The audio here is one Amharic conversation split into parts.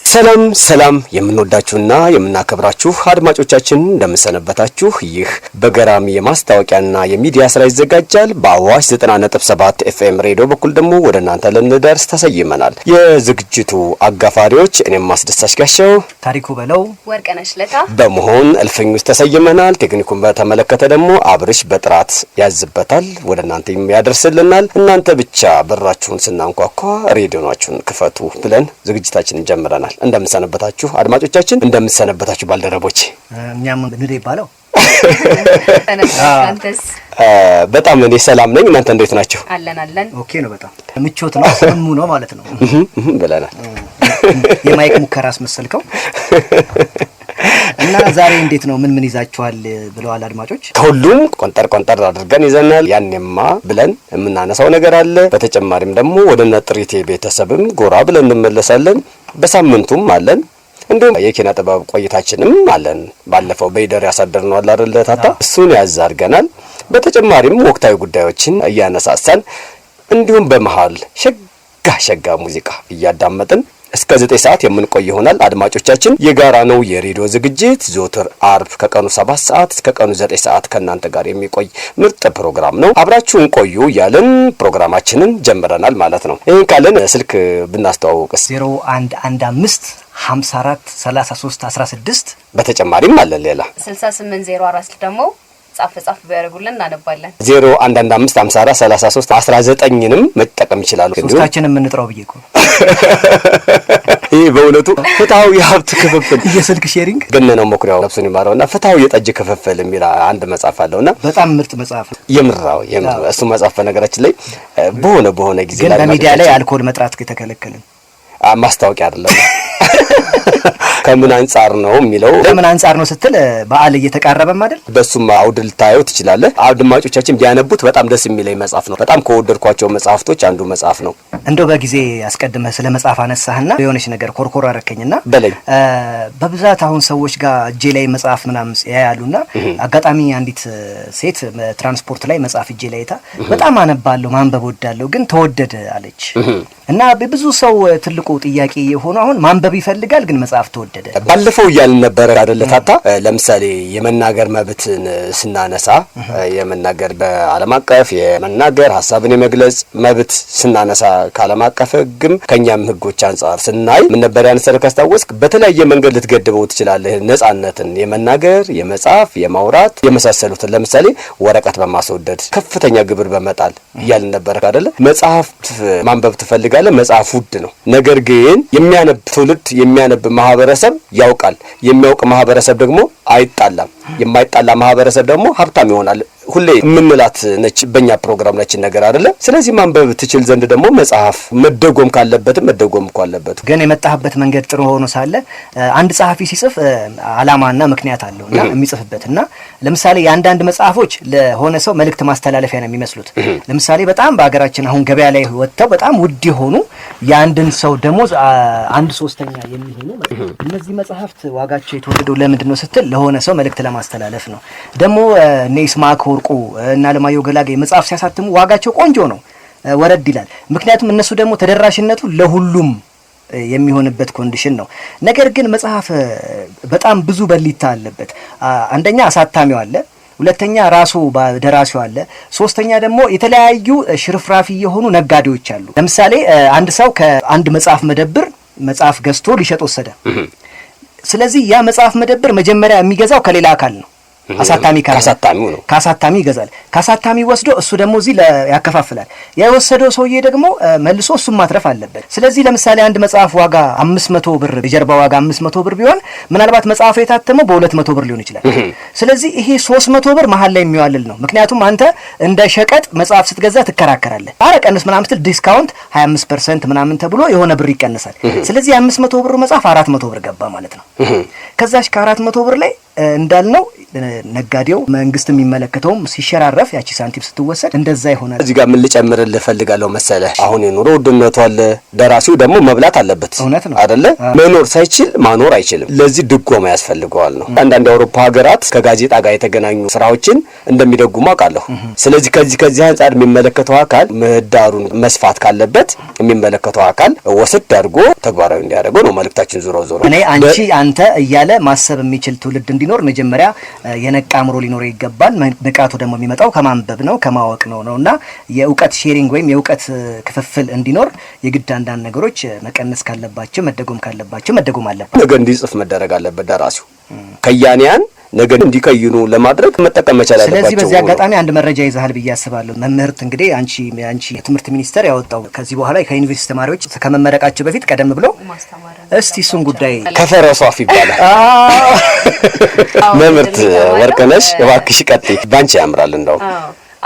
ሰላም ሰላም፣ የምንወዳችሁና የምናከብራችሁ አድማጮቻችን፣ እንደምንሰነበታችሁ። ይህ በገራሚ የማስታወቂያና የሚዲያ ስራ ይዘጋጃል። በአዋሽ 90.7 ኤፍኤም ሬዲዮ በኩል ደግሞ ወደ እናንተ ልንደርስ ተሰይመናል። የዝግጅቱ አጋፋሪዎች እኔም ማስደሳች ጋሻው፣ ታሪኩ በለው፣ ወርቅነሽ ለታ በመሆን እልፍኝ ውስጥ ተሰይመናል። ቴክኒኩን በተመለከተ ደግሞ አብርሽ በጥራት ያዝበታል፣ ወደ እናንተ ያደርስልናል። እናንተ ብቻ በራችሁን ስናንኳኳ ሬዲዮናችሁን ክፈቱ ብለን ዝግጅታችንን ጀምረናል። እንደምንሰነበታችሁ አድማጮቻችን፣ እንደምንሰነበታችሁ ባልደረቦች። እኛም እንደ ይባለው። አንተስ? በጣም እኔ ሰላም ነኝ። እናንተ እንዴት ናችሁ? አለን አለን። Okay ነው። በጣም ምቾት ነው፣ ስሙ ነው ማለት ነው ብለናል። የ mic ሙከራ አስመሰልከው። እና ዛሬ እንዴት ነው፣ ምን ምን ይዛችኋል ብለዋል አድማጮች? ከሁሉም ቆንጠር ቆንጠር አድርገን ይዘናል። ያኔማ ብለን የምናነሳው ነገር አለ። በተጨማሪም ደግሞ ወደ እነ ጥሪቴ ቤተሰብም ጎራ ብለን እንመለሳለን። በሳምንቱም አለን። እንዲሁም የኪነ ጥበብ ቆይታችንም አለን። ባለፈው በይደር ያሳደርነው አለ አይደለ ታታ፣ እሱን ያዝ አድርገናል። በተጨማሪም ወቅታዊ ጉዳዮችን እያነሳሳን እንዲሁም በመሃል ሸጋ ሸጋ ሙዚቃ እያዳመጥን እስከ 9 ሰዓት የምንቆይ ይሆናል። አድማጮቻችን፣ የጋራ ነው የሬዲዮ ዝግጅት ዘወትር አርብ ከቀኑ 7 ሰዓት እስከ ቀኑ 9 ሰዓት ከእናንተ ጋር የሚቆይ ምርጥ ፕሮግራም ነው። አብራችሁን ቆዩ እያልን ፕሮግራማችንን ጀምረናል ማለት ነው። ይህን ካለን ስልክ ብናስተዋውቅስ? 0115 54 33 16። በተጨማሪም አለን ሌላ። 6804 ደግሞ ጻፍ ጻፍ ቢያደርጉልን እናነባለን። 0115 54 33 19ንም መጠቀም ይችላሉ። ሶስታችንን የምንጥራው ብዬ እኮ። ይህ በእውነቱ ፍትሐዊ የሀብት ክፍፍል የስልክ sharing። ገነነው መኩሪያው ነፍሱን ይማረውና ፍትሐዊ የጠጅ ክፍፍል የሚል አንድ መጽሐፍ አለውና በጣም ምርጥ መጽሐፍ ነው። የምራው የምር እሱ መጽሐፍ በነገራችን ላይ በሆነ በሆነ ጊዜ ግን በሚዲያ ላይ አልኮል መጥራት የተከለከለ። ማስታወቂያ አይደለም። ከምን አንጻር ነው የሚለው። ከምን አንጻር ነው ስትል በዓል እየተቃረበም አይደል? በሱም አውድ ልታየው ትችላለህ። አድማጮቻችን ቢያነቡት በጣም ደስ የሚለኝ መጽሐፍ ነው። በጣም ከወደድኳቸው መጽሐፍቶች አንዱ መጽሐፍ ነው። እንደው በጊዜ አስቀድመህ ስለ መጽሐፍ አነሳህና የሆነች ነገር ኮርኮር አረከኝና በለኝ። በብዛት አሁን ሰዎች ጋር እጄ ላይ መጽሐፍ ምናምን ያያሉና አጋጣሚ አንዲት ሴት ትራንስፖርት ላይ መጽሐፍ እጄ ላይ አይታ በጣም አነባለሁ፣ ማንበብ ወዳለሁ፣ ግን ተወደደ አለች። እና ብዙ ሰው ትልቁ ጥያቄ የሆነው አሁን ማንበብ ይፈልጋል፣ ግን መጽሐፍ ተወደደ። ባለፈው እያልን ነበረ አይደለ ታታ? ለምሳሌ የመናገር መብትን ስናነሳ፣ የመናገር በዓለም አቀፍ የመናገር ሀሳብን የመግለጽ መብት ስናነሳ ከዓለም አቀፍ ሕግም ከኛም ሕጎች አንጻር ስናይ ምን ነበር ያነሳነው ካስታወስክ፣ በተለያየ መንገድ ልትገድበው ትችላለህ። ነጻነትን የመናገር፣ የመጻፍ፣ የማውራት የመሳሰሉትን፣ ለምሳሌ ወረቀት በማስወደድ፣ ከፍተኛ ግብር በመጣል እያልን ነበረ አይደለ? መጽሐፍ ማንበብ ትፈልጋለህ፣ መጽሐፍ ውድ ነው። ነገር ግን የሚያነብ ትውልድ፣ የሚያነብ ማህበረሰብ ያውቃል። የሚያውቅ ማህበረሰብ ደግሞ አይጣላም። የማይጣላ ማህበረሰብ ደግሞ ሀብታም ይሆናል። ሁሌ የምንላት ነች በእኛ ፕሮግራም ነችን ነገር አይደለ? ስለዚህ ማንበብ ትችል ዘንድ ደግሞ መጽሐፍ መደጎም ካለበትም መደጎም እኮ አለበት። ግን የመጣህበት መንገድ ጥሩ ሆኖ ሳለ አንድ ጸሐፊ ሲጽፍ ዓላማና ምክንያት አለው እና የሚጽፍበት እና ለምሳሌ የአንዳንድ መጽሐፎች ለሆነ ሰው መልእክት ማስተላለፊያ ነው የሚመስሉት። ለምሳሌ በጣም በሀገራችን አሁን ገበያ ላይ ወጥተው በጣም ውድ የሆኑ የአንድን ሰው ደሞዝ አንድ ሶስተኛ የሚሆኑ እነዚህ መጽሐፍት ዋጋቸው የተወደደው ለምንድን ነው ስትል ለሆነ ሰው መልእክት ለማስተላለፍ ነው። ደግሞ እነ ይስማዕከ ወርቁ እና አለማየሁ ገላጋይ መጽሐፍ ሲያሳትሙ ዋጋቸው ቆንጆ ነው፣ ወረድ ይላል። ምክንያቱም እነሱ ደግሞ ተደራሽነቱ ለሁሉም የሚሆንበት condition ነው። ነገር ግን መጽሐፍ በጣም ብዙ በሊታ አለበት። አንደኛ አሳታሚው አለ፣ ሁለተኛ ራሱ ደራሲው አለ፣ ሶስተኛ ደግሞ የተለያዩ ሽርፍራፊ የሆኑ ነጋዴዎች አሉ። ለምሳሌ አንድ ሰው ከአንድ መጽሐፍ መደብር መጽሐፍ ገዝቶ ሊሸጥ ወሰደ። ስለዚህ ያ መጽሐፍ መደብር መጀመሪያ የሚገዛው ከሌላ አካል ነው። አሳታሚ ካሳታሚው ነው። ካሳታሚ ይገዛል። ካሳታሚ ወስዶ እሱ ደግሞ እዚህ ያከፋፍላል። የወሰደው ሰውዬ ደግሞ መልሶ እሱም ማትረፍ አለበት። ስለዚህ ለምሳሌ አንድ መጽሐፍ ዋጋ 500 ብር፣ የጀርባ ዋጋ 500 ብር ቢሆን ምናልባት መጽሐፉ የታተመው በ200 ብር ሊሆን ይችላል። ስለዚህ ይሄ 300 ብር መሀል ላይ የሚዋልል ነው። ምክንያቱም አንተ እንደ ሸቀጥ መጽሐፍ ስትገዛ ትከራከራለህ። አረ ቀንስ ምናምን ስትል discount 25% ምናምን ተብሎ የሆነ ብር ይቀንሳል። ስለዚህ 500 ብር መጽሐፍ 400 ብር ገባ ማለት ነው። ከዛሽ ከ400 ብር ላይ እንዳልነው ነጋዴው መንግስት የሚመለከተውም ሲሸራረፍ ያቺ ሳንቲም ስትወሰድ እንደዛ ይሆናል። እዚህ ጋር ምን ልጨምርልህ እፈልጋለሁ መሰለህ፣ አሁን የኑሮ ውድነቱ አለ። ደራሲው ደግሞ መብላት አለበት እውነት ነው አይደለ? መኖር ሳይችል ማኖር አይችልም። ለዚህ ድጎማ ያስፈልገዋል ነው። አንዳንድ የአውሮፓ ሀገራት ከጋዜጣ ጋር የተገናኙ ስራዎችን እንደሚደጉሙ አውቃለሁ። ስለዚህ ከዚህ አንጻር የሚመለከተው አካል ምህዳሩን መስፋት ካለበት የሚመለከተው አካል ወሰድ አድርጎ ተግባራዊ እንዲያደርገው ነው መልእክታችን። ዞሮ ዞሮ እኔ፣ አንቺ፣ አንተ እያለ ማሰብ የሚችል ትውልድ እንዲኖር መጀመሪያ የነቃ አእምሮ ሊኖረው ይገባል። ንቃቱ ደግሞ የሚመጣው ከማንበብ ነው፣ ከማወቅ ነው እና የእውቀት sharing ወይም የእውቀት ክፍፍል እንዲኖር የግድ አንዳንድ ነገሮች መቀነስ ካለባቸው፣ መደጎም ካለባቸው መደጎም አለባቸው። ነገ እንዲጽፍ መደረግ አለበት። ደራሲው ከያንያን ነገ እንዲከይኑ ለማድረግ መጠቀም መቻል አለባቸው። ስለዚህ በዚህ አጋጣሚ አንድ መረጃ ይዘሃል ብዬ አስባለሁ። መምህርት እንግዲህ አንቺ የትምህርት ሚኒስቴር ያወጣው ከዚህ በኋላ ከዩኒቨርሲቲ ተማሪዎች ከመመረቃቸው በፊት ቀደም ብሎ እስቲ እሱን ጉዳይ ከፈረሱ አፍ ይባላል። መምህርት ወርቅነሽ እባክሽ ቀጥይ፣ ባንቺ ያምራል እንደው።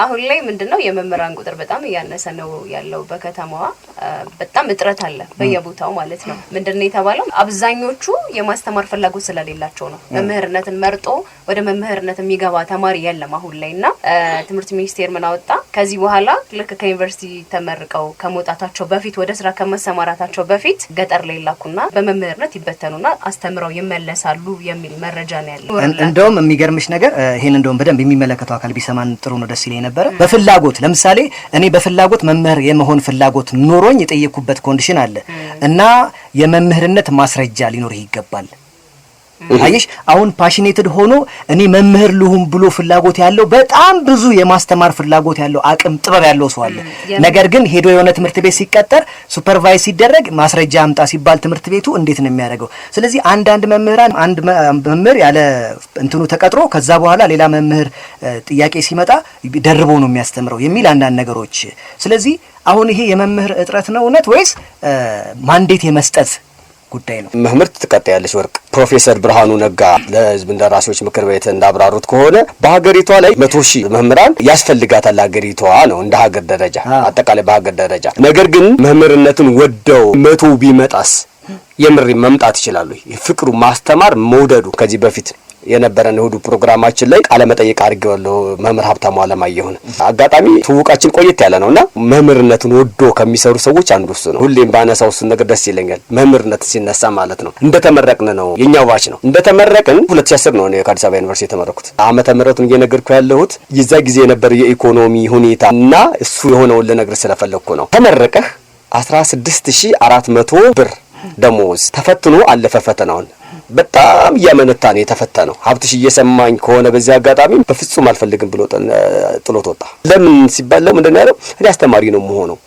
አሁን ላይ ምንድነው የመምህራን ቁጥር በጣም እያነሰ ነው ያለው በከተማዋ፣ በጣም እጥረት አለ በየቦታው ማለት ነው። ምንድነው የተባለው አብዛኞቹ የማስተማር ፍላጎት ስለሌላቸው ነው። መምህርነትን መርጦ ወደ መምህርነት የሚገባ ተማሪ የለም አሁን ላይ። እና ትምህርት ሚኒስቴር ምን አወጣ? ከዚህ በኋላ ልክ ከዩኒቨርሲቲ ተመርቀው ከመውጣታቸው በፊት፣ ወደ ስራ ከመሰማራታቸው በፊት ገጠር ላይ ላኩና በመምህርነት ይበተኑና አስተምረው ይመለሳሉ የሚል መረጃ ነው ያለው። እንደውም የሚገርምሽ ነገር ይሄን እንደውም በደንብ የሚመለከተው አካል ቢሰማን ጥሩ ነው፣ ደስ ይለኝ ነበረ። በፍላጎት ለምሳሌ እኔ በፍላጎት መምህር የመሆን ፍላጎት ኖሮኝ የጠየኩበት condition አለ እና የመምህርነት ማስረጃ ሊኖርህ ይገባል። አየሽ፣ አሁን passionated ሆኖ እኔ መምህር ልሁን ብሎ ፍላጎት ያለው፣ በጣም ብዙ የማስተማር ፍላጎት ያለው፣ አቅም ጥበብ ያለው ሰው አለ። ነገር ግን ሄዶ የሆነ ትምህርት ቤት ሲቀጠር፣ supervise ሲደረግ፣ ማስረጃ አምጣ ሲባል ትምህርት ቤቱ እንዴት ነው የሚያደርገው? ስለዚህ አንዳንድ መምህራን፣ አንድ መምህር ያለ እንትኑ ተቀጥሮ ከዛ በኋላ ሌላ መምህር ጥያቄ ሲመጣ ደርቦ ነው የሚያስተምረው የሚል አንዳንድ ነገሮች። ስለዚህ አሁን ይሄ የመምህር እጥረት ነው እውነት ወይስ mandate የመስጠት ጉዳይ ነው? መምህርት ትቀጥያለሽ ወርቅ። ፕሮፌሰር ብርሃኑ ነጋ ለሕዝብ እንደራሴዎች ምክር ቤት እንዳብራሩት ከሆነ በሀገሪቷ ላይ 100,000 መምህራን ያስፈልጋታል ሀገሪቷ ነው፣ እንደ ሀገር ደረጃ፣ አጠቃላይ በሀገር ደረጃ። ነገር ግን መምህርነትን ወደው 100 ቢመጣስ የምር መምጣት ይችላሉ? ፍቅሩ፣ ማስተማር መውደዱ። ከዚህ በፊት የነበረን እሁዱ ፕሮግራማችን ላይ ቃለ መጠይቅ አድርጌዋለሁ መምህር ሀብታሙ አለማየሁን። አጋጣሚ ትውውቃችን ቆየት ያለ ነውና መምህርነትን ወዶ ከሚሰሩ ሰዎች አንዱ እሱ ነው። ሁሌም ባነሳው እሱን ነገር ደስ ይለኛል። መምህርነት ሲነሳ ማለት ነው። እንደተመረቅን ነው፣ የኛው batch ነው። እንደተመረቅን 2010 ነው እኔ ከአዲስ አበባ ዩኒቨርሲቲ የተመረቅኩት። ዓመተ ምህረቱን እየነገርኩ ያለሁት የዛ ጊዜ የነበረ የኢኮኖሚ ሁኔታ እና እሱ የሆነውን ልነግር ስለፈለግኩ ነው። ተመረቀህ 16,400 ብር ደሞዝ፣ ተፈትኖ አለፈ ፈተናውን። በጣም እያመነታ ነው የተፈተነው። ሀብትሽ እየሰማኝ ከሆነ በዚህ አጋጣሚ በፍጹም አልፈልግም ብሎ ጥሎት ወጣ። ለምን ሲባል ምንድን ነው ያለው? እኔ አስተማሪ ነው የምሆነው።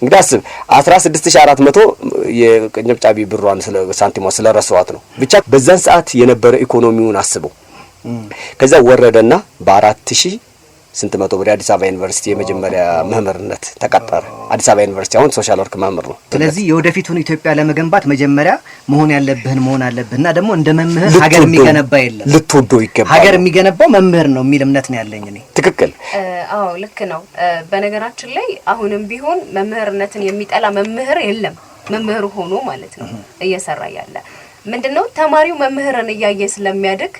እንግዲህ አስብ፣ 16,400 የቅንጭብጫቢ ብሯን ስለ ሳንቲሟ ስለረሳኋት ነው። ብቻ በዛን ሰዓት የነበረ ኢኮኖሚውን አስበው። ከዛ ወረደና በአራት ሺህ ስንት መቶ ብር የአዲስ አበባ ዩኒቨርሲቲ የመጀመሪያ መምህርነት ተቀጠረ። አዲስ አበባ ዩኒቨርሲቲ አሁን social work መምህር ነው። ስለዚህ የወደፊቱን ኢትዮጵያ ለመገንባት መጀመሪያ መሆን ያለብህን መሆን አለብህ እና ደግሞ እንደ መምህር ሀገር የሚገነባ የለም። ልትወደው ይገባል። ሀገር የሚገነባው መምህር ነው የሚል እምነት ነው ያለኝ እኔ። ትክክል። አዎ፣ ልክ ነው። በነገራችን ላይ አሁንም ቢሆን መምህርነትን የሚጠላ መምህር የለም። መምህር ሆኖ ማለት ነው እየሰራ ያለ። ምንድነው፣ ተማሪው መምህርን እያየ ስለሚያድግ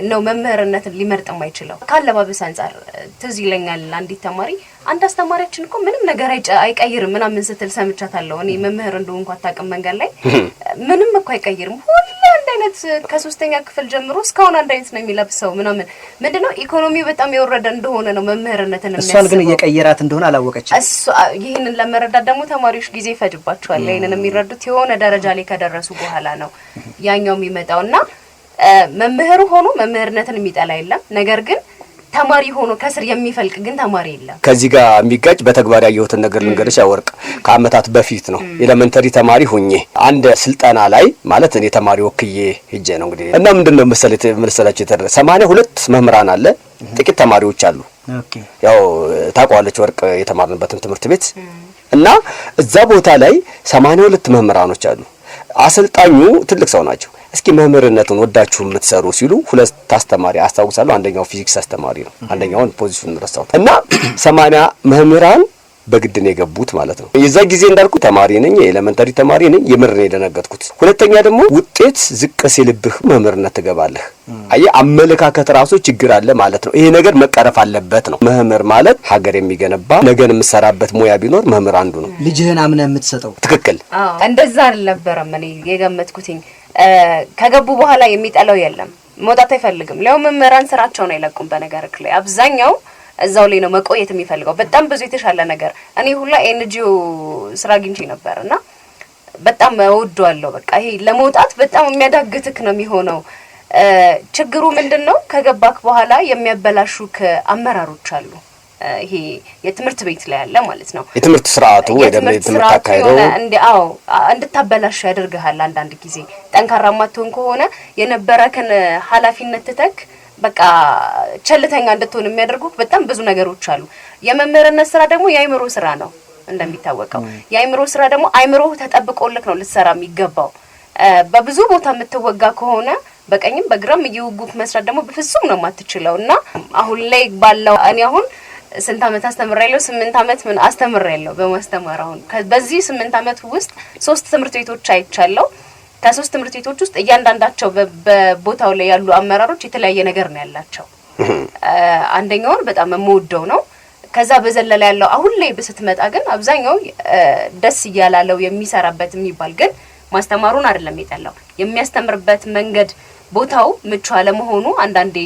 ነው መምህርነትን ሊመርጥ የማይችለው። ካለባበስ አንጻር ትዝ ይለኛል አንዲት ተማሪ አንድ አስተማሪያችን እኮ ምንም ነገር አይቀይርም ምናምን ስትል ሰምቻታለሁ። እኔ መምህር እንደሆንኩ አታውቅም። መንገድ ላይ ምንም እኮ አይቀይርም፣ ሁሌ አንድ አይነት፣ ከሶስተኛ ክፍል ጀምሮ እስካሁን አንድ አይነት ነው የሚለብሰው ምናምን። ምንድነው፣ ኢኮኖሚው በጣም የወረደ እንደሆነ ነው መምህርነትን እሷን ግን የሚያስበው። እየቀየራት እንደሆነ አላወቀችም። እሱ ይህንን ለመረዳት ደግሞ ተማሪዎች ጊዜ ይፈጅባቸዋል። ይህንን የሚረዱት የሆነ ደረጃ ላይ ከደረሱ በኋላ ነው ያኛው የሚመጣው። እና መምህሩ ሆኖ መምህርነትን የሚጠላ የለም። ነገር ግን ተማሪ ሆኖ ከስር የሚፈልቅ ግን ተማሪ የለም። ከዚህ ጋር የሚጋጭ በተግባር ያየሁትን ነገር ልንገርሽ። ወርቅ፣ ከአመታት በፊት ነው፣ elementary ተማሪ ሁኜ አንድ ስልጠና ላይ፣ ማለት እኔ ተማሪ ወክዬ ሄጄ ነው እንግዲህ። እና ምንድን ነው መሰላችሁ የተደረገ፣ 82 መምህራን አለ፣ ጥቂት ተማሪዎች አሉ። ያው ታውቀዋለች ወርቅ የተማርንበትን ትምህርት ቤት። እና እዛ ቦታ ላይ 82 መምህራኖች አሉ። አሰልጣኙ ትልቅ ሰው ናቸው። እስኪ መምህርነቱን ወዳችሁ የምትሰሩ ሲሉ ሁለት አስተማሪ አስታውሳለሁ። አንደኛው ፊዚክስ አስተማሪ ነው፣ አንደኛውን position ረሳሁት። እና 80 መምህራን በግድ ነው የገቡት ማለት ነው። የዛ ጊዜ እንዳልኩ ተማሪ ነኝ፣ የ elementary ተማሪ ነኝ። የምር ነው የደነገጥኩት። ሁለተኛ ደግሞ ውጤት ዝቅ ሲልብህ መምህርነት ትገባለህ። አየህ፣ አመለካከት ራሱ ችግር አለ ማለት ነው። ይሄ ነገር መቀረፍ አለበት ነው። መምህር ማለት ሀገር የሚገነባ፣ ነገን የምሰራበት ሙያ ቢኖር መምህር አንዱ ነው። ልጅህን አምነህ የምትሰጠው። ትክክል። አዎ፣ እንደዛ አልነበረም እኔ የገመትኩትኝ። ከገቡ በኋላ የሚጠላው የለም፣ መውጣት አይፈልግም። ሊያው መምህራን ስራቸውን አይለቁም። በነገርክ ላይ አብዛኛው እዛው ላይ ነው መቆየት የሚፈልገው። በጣም ብዙ የተሻለ ነገር፣ እኔ ሁላ NGO ስራ አግኝቼ ነበር እና በጣም እወደዋለሁ። በቃ ይሄ ለመውጣት በጣም የሚያዳግትክ ነው የሚሆነው። ችግሩ ምንድን ነው? ከገባክ በኋላ የሚያበላሹክ አመራሮች አሉ። ይሄ የትምህርት ቤት ላይ ያለ ማለት ነው። የትምህርት ስርዓቱ ወይ ደግሞ የትምህርት የትምህርት ስርዓቱ አካሄዱ የሆነ እንዲ አዎ እንድታበላሽ ያደርግሃል። አንዳንድ ጊዜ ጠንካራ ማትሆን ከሆነ የነበረክን ኃላፊነት ትተክ በቃ ቸልተኛ እንድትሆን የሚያደርጉ በጣም ብዙ ነገሮች አሉ። የመምህርነት ስራ ደግሞ የአእምሮ ስራ ነው እንደሚታወቀው። የአእምሮ ስራ ደግሞ አእምሮ ተጠብቆልክ ነው ልትሰራ የሚገባው። በብዙ ቦታ የምትወጋ ከሆነ፣ በቀኝም በግራም እየወጉክ መስራት ደግሞ በፍጹም ነው የማትችለው። እና አሁን ላይ ባለው፣ እኔ አሁን ስንት አመት አስተምሬያለሁ? 8 አመት ምን አስተምሬያለሁ በማስተማር። አሁን በዚህ 8 አመት ውስጥ ሶስት ትምህርት ቤቶች አይቻለሁ። ከሶስት ትምህርት ቤቶች ውስጥ እያንዳንዳቸው በቦታው ላይ ያሉ አመራሮች የተለያየ ነገር ነው ያላቸው። አንደኛውን በጣም የምወደው ነው። ከዛ በዘለለ ያለው አሁን ላይ ስትመጣ ግን አብዛኛው ደስ እያላለው የሚሰራበት የሚባል፣ ግን ማስተማሩን አይደለም የጠላው፣ የሚያስተምርበት መንገድ፣ ቦታው ምቹ አለመሆኑ አንዳንዴ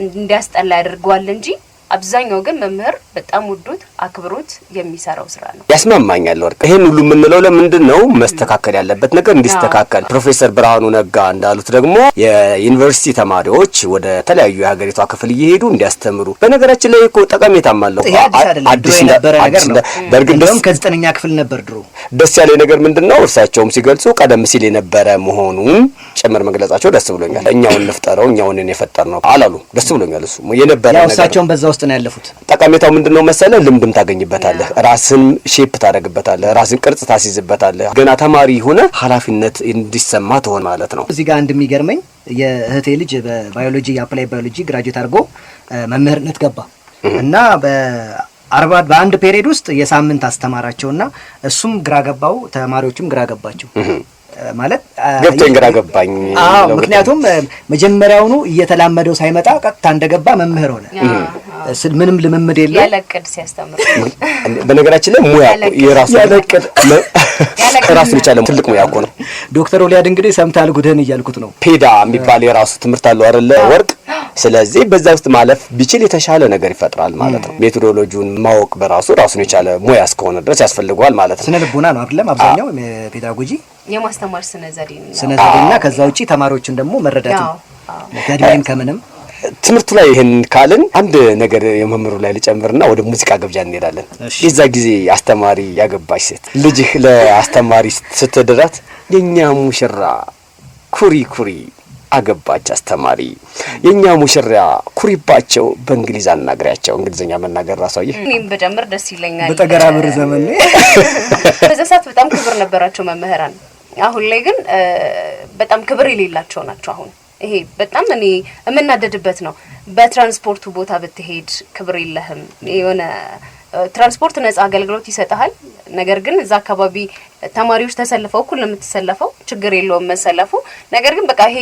እንዲያስጠላ ያደርገዋል እንጂ አብዛኛው ግን መምህር በጣም ወዶት አክብሮት የሚሰራው ስራ ነው። ያስማማኛል ወርቅ። ይሄን ሁሉ የምንለው ለምንድን ነው? መስተካከል ያለበት ነገር እንዲስተካከል። ፕሮፌሰር ብርሃኑ ነጋ እንዳሉት ደግሞ የዩኒቨርሲቲ ተማሪዎች ወደ ተለያዩ የሀገሪቷ ክፍል እየሄዱ እንዲያስተምሩ። በነገራችን ላይ እኮ ጠቀሜታም አለው። ይሄ አዲስ አይደለም፣ ድሮ የነበረ ነገር ነው። በእርግጥ ደስ እንደውም ከ9ኛ ክፍል ነበር ድሮ። ደስ ያለ ነገር ምንድን ነው? እርሳቸውም ሲገልጹ ቀደም ሲል የነበረ መሆኑን ጭምር መግለጻቸው ደስ ብሎኛል። እኛውን እንፍጠረው፣ እኛውን የፈጠር ነው አላሉ። ደስ ብሎኛል። እሱ የነበረ ያው ነገር ነው። እሳቸውን በዛ ውስጥ ነው ያለፉት። ጠቀሜታው ምንድን ነው መሰለ? ልምድም ታገኝበታለህ። ራስን shape ታደርግበታለህ። ራስን ቅርጽ ታስይዝበታለህ። ገና ተማሪ ሆነ ኃላፊነት እንዲሰማ ትሆን ማለት ነው። እዚህ ጋር አንድ የሚገርመኝ፣ የእህቴ ልጅ በ biology፣ የ applied biology graduate አድርጎ መምህርነት ገባ እና በ40 በአንድ period ውስጥ የሳምንት አስተማራቸውና እሱም ግራ ገባው፣ ተማሪዎቹም ግራ ገባቸው። ማለት ገብቶኝ ግራ ገባኝ አዎ፣ የሚለው። ምክንያቱም መጀመሪያውኑ እየተላመደው ሳይመጣ ቀጥታ እንደገባ መምህር ሆነ። ምንም ልምምድ የለውም። ያለ እቅድ ሲያስተምር። በነገራችን ላይ ሙያ እኮ የራሱ ያለ እቅድ። ራሱን የቻለ ትልቅ ሙያ እኮ ነው። ዶክተር ኦሊያድ እንግዲህ ሰምተሃል ጉድህን እያልኩት ነው። ፔዳ የሚባል የራሱ ትምህርት አለው አይደለ ወርቅ? ስለዚህ በዛ ውስጥ ማለፍ ቢችል የተሻለ ነገር ይፈጥራል ማለት ነው። Methodology ውን ማወቅ በራሱ ራሱን የቻለ ሙያ እስከሆነ ድረስ ያስፈልገዋል ማለት ነው። ስነ ልቦና ነው አይደለም? አብዛኛው pedagogy የማስተማር ስነ ዘዴ ነው። ስነ ዘዴና ከዛ ውጪ ተማሪዎችን ደግሞ መረዳት ነው። ከእድሜም ከምንም። ትምህርቱ ላይ ይህን ካልን አንድ ነገር የመምህሩ ላይ ልጨምርና ወደ ሙዚቃ ግብዣ እንሄዳለን። የዛ ጊዜ አስተማሪ ያገባች ሴት ልጅህ ለአስተማሪ ስትድራት የእኛ ሙሽራ ኩሪ ኩሪ አገባች አስተማሪ፣ የእኛ ሙሽራ ኩሪባቸው፣ በእንግሊዝ አናግሪያቸው። እንግሊዝኛ መናገር ራሷ ይህ እኔም በጨምር ደስ ይለኛል። በጠገራ ብር ዘመን። በዛ ሰዓት በጣም ክብር ነበራቸው መምህራን። አሁን ላይ ግን በጣም ክብር የሌላቸው ናቸው። አሁን ይሄ በጣም እኔ የምናደድበት ነው። በትራንስፖርቱ ቦታ ብትሄድ ክብር የለህም። የሆነ ትራንስፖርት ነጻ አገልግሎት ይሰጥሃል። ነገር ግን እዛ አካባቢ ተማሪዎች ተሰልፈው እኩል ነው የምትሰለፈው። ችግር የለውም መሰለፉ። ነገር ግን በቃ ይሄ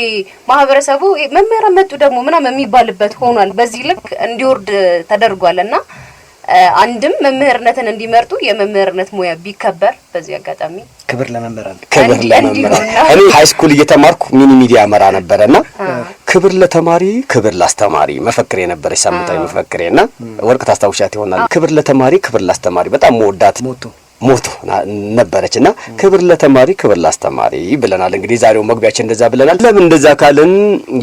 ማህበረሰቡ መምህራን መጡ ደግሞ ምናምን የሚባልበት ሆኗል። በዚህ ልክ እንዲወርድ ተደርጓል። እና አንድም መምህርነትን እንዲመርጡ የመምህርነት ሙያ ቢከበር በዚህ አጋጣሚ። ክብር ለመምህራን። ክብር ለመምህራን። እኔ high school እየተማርኩ mini media መራ ነበረና ክብር ለተማሪ ክብር ላስተማሪ መፈክሬ ነበረች፣ ሳምንታዊ መፈክሬ። እና ወርቅ ታስታውሻት ይሆናል። ክብር ለተማሪ ክብር ላስተማሪ፣ በጣም መወዳት motto motto ነበረች። እና ክብር ለተማሪ ክብር ላስተማሪ ብለናል። እንግዲህ ዛሬው መግቢያችን እንደዛ ብለናል። ለምን እንደዛ ካልን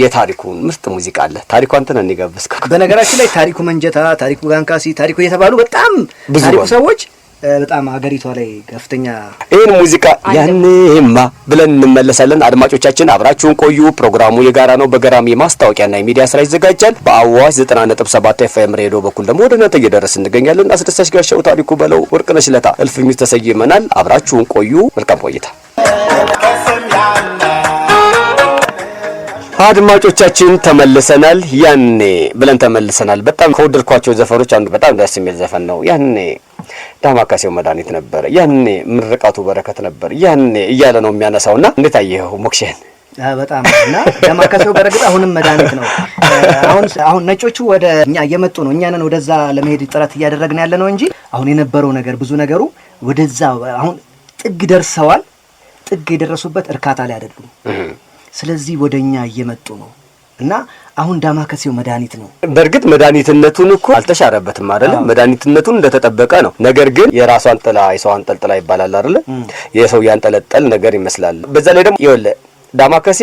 የታሪኩን ምርጥ ሙዚቃ አለ። ታሪኩ አንተን እንጋብዝከው። በነገራችን ላይ ታሪኩ መንጀታ፣ ታሪኩ ጋንካሲ፣ ታሪኩ እየተባሉ በጣም ብዙ ታሪኩ አሉ። ሰዎች በጣም ሀገሪቷ ላይ ከፍተኛ ይህን ሙዚቃ ያኔማ ብለን እንመለሳለን። አድማጮቻችን አብራችሁን ቆዩ። ፕሮግራሙ የጋራ ነው። በገራሚ የማስታወቂያና የሚዲያ ስራ ይዘጋጃል። በአዋሽ 90.7 ኤፍኤም ሬዲዮ በኩል ደግሞ ወደ እናንተ እየደረስን እንገኛለን። አስደሳች ጋሻው፣ ታሪኩ በለው፣ ወርቅነሽ ለታ እልፍኙ ተሰይመናል። አብራችሁን ቆዩ። መልካም ቆይታ። አድማጮቻችን ተመልሰናል። ያኔ ብለን ተመልሰናል። በጣም ከወደድኳቸው ዘፈኖች አንዱ በጣም ደስ የሚል ዘፈን ነው። ያኔ ዳማከሴው መድኃኒት ነበር፣ ያኔ ምርቃቱ በረከት ነበር፣ ያኔ እያለ ነው የሚያነሳውና እንዴት አየኸው ሞክሼን? በጣም። እና ዳማከሴው በረግጥ አሁንም መድኃኒት ነው። አሁን ነጮቹ ወደ እኛ እየመጡ ነው። እኛንን ወደዛ ለመሄድ ጥረት እያደረግን ያለ ነው እንጂ አሁን የነበረው ነገር ብዙ ነገሩ ወደዛ አሁን ጥግ ደርሰዋል። ጥግ የደረሱበት እርካታ ላይ አይደሉም። ስለዚህ ወደኛ እየመጡ ነው እና አሁን ዳማከሴው መድኃኒት ነው። በእርግጥ መድኃኒትነቱን እኮ አልተሻረበትም አይደለም። መድኃኒትነቱን እንደተጠበቀ ነው። ነገር ግን የራሷን ጥላ የሰው አንጠልጥላ ይባላል አይደለ? የሰው ያንጠለጠል ነገር ይመስላል። በዛ ላይ ደግሞ ይኸውልህ ዳማከሴ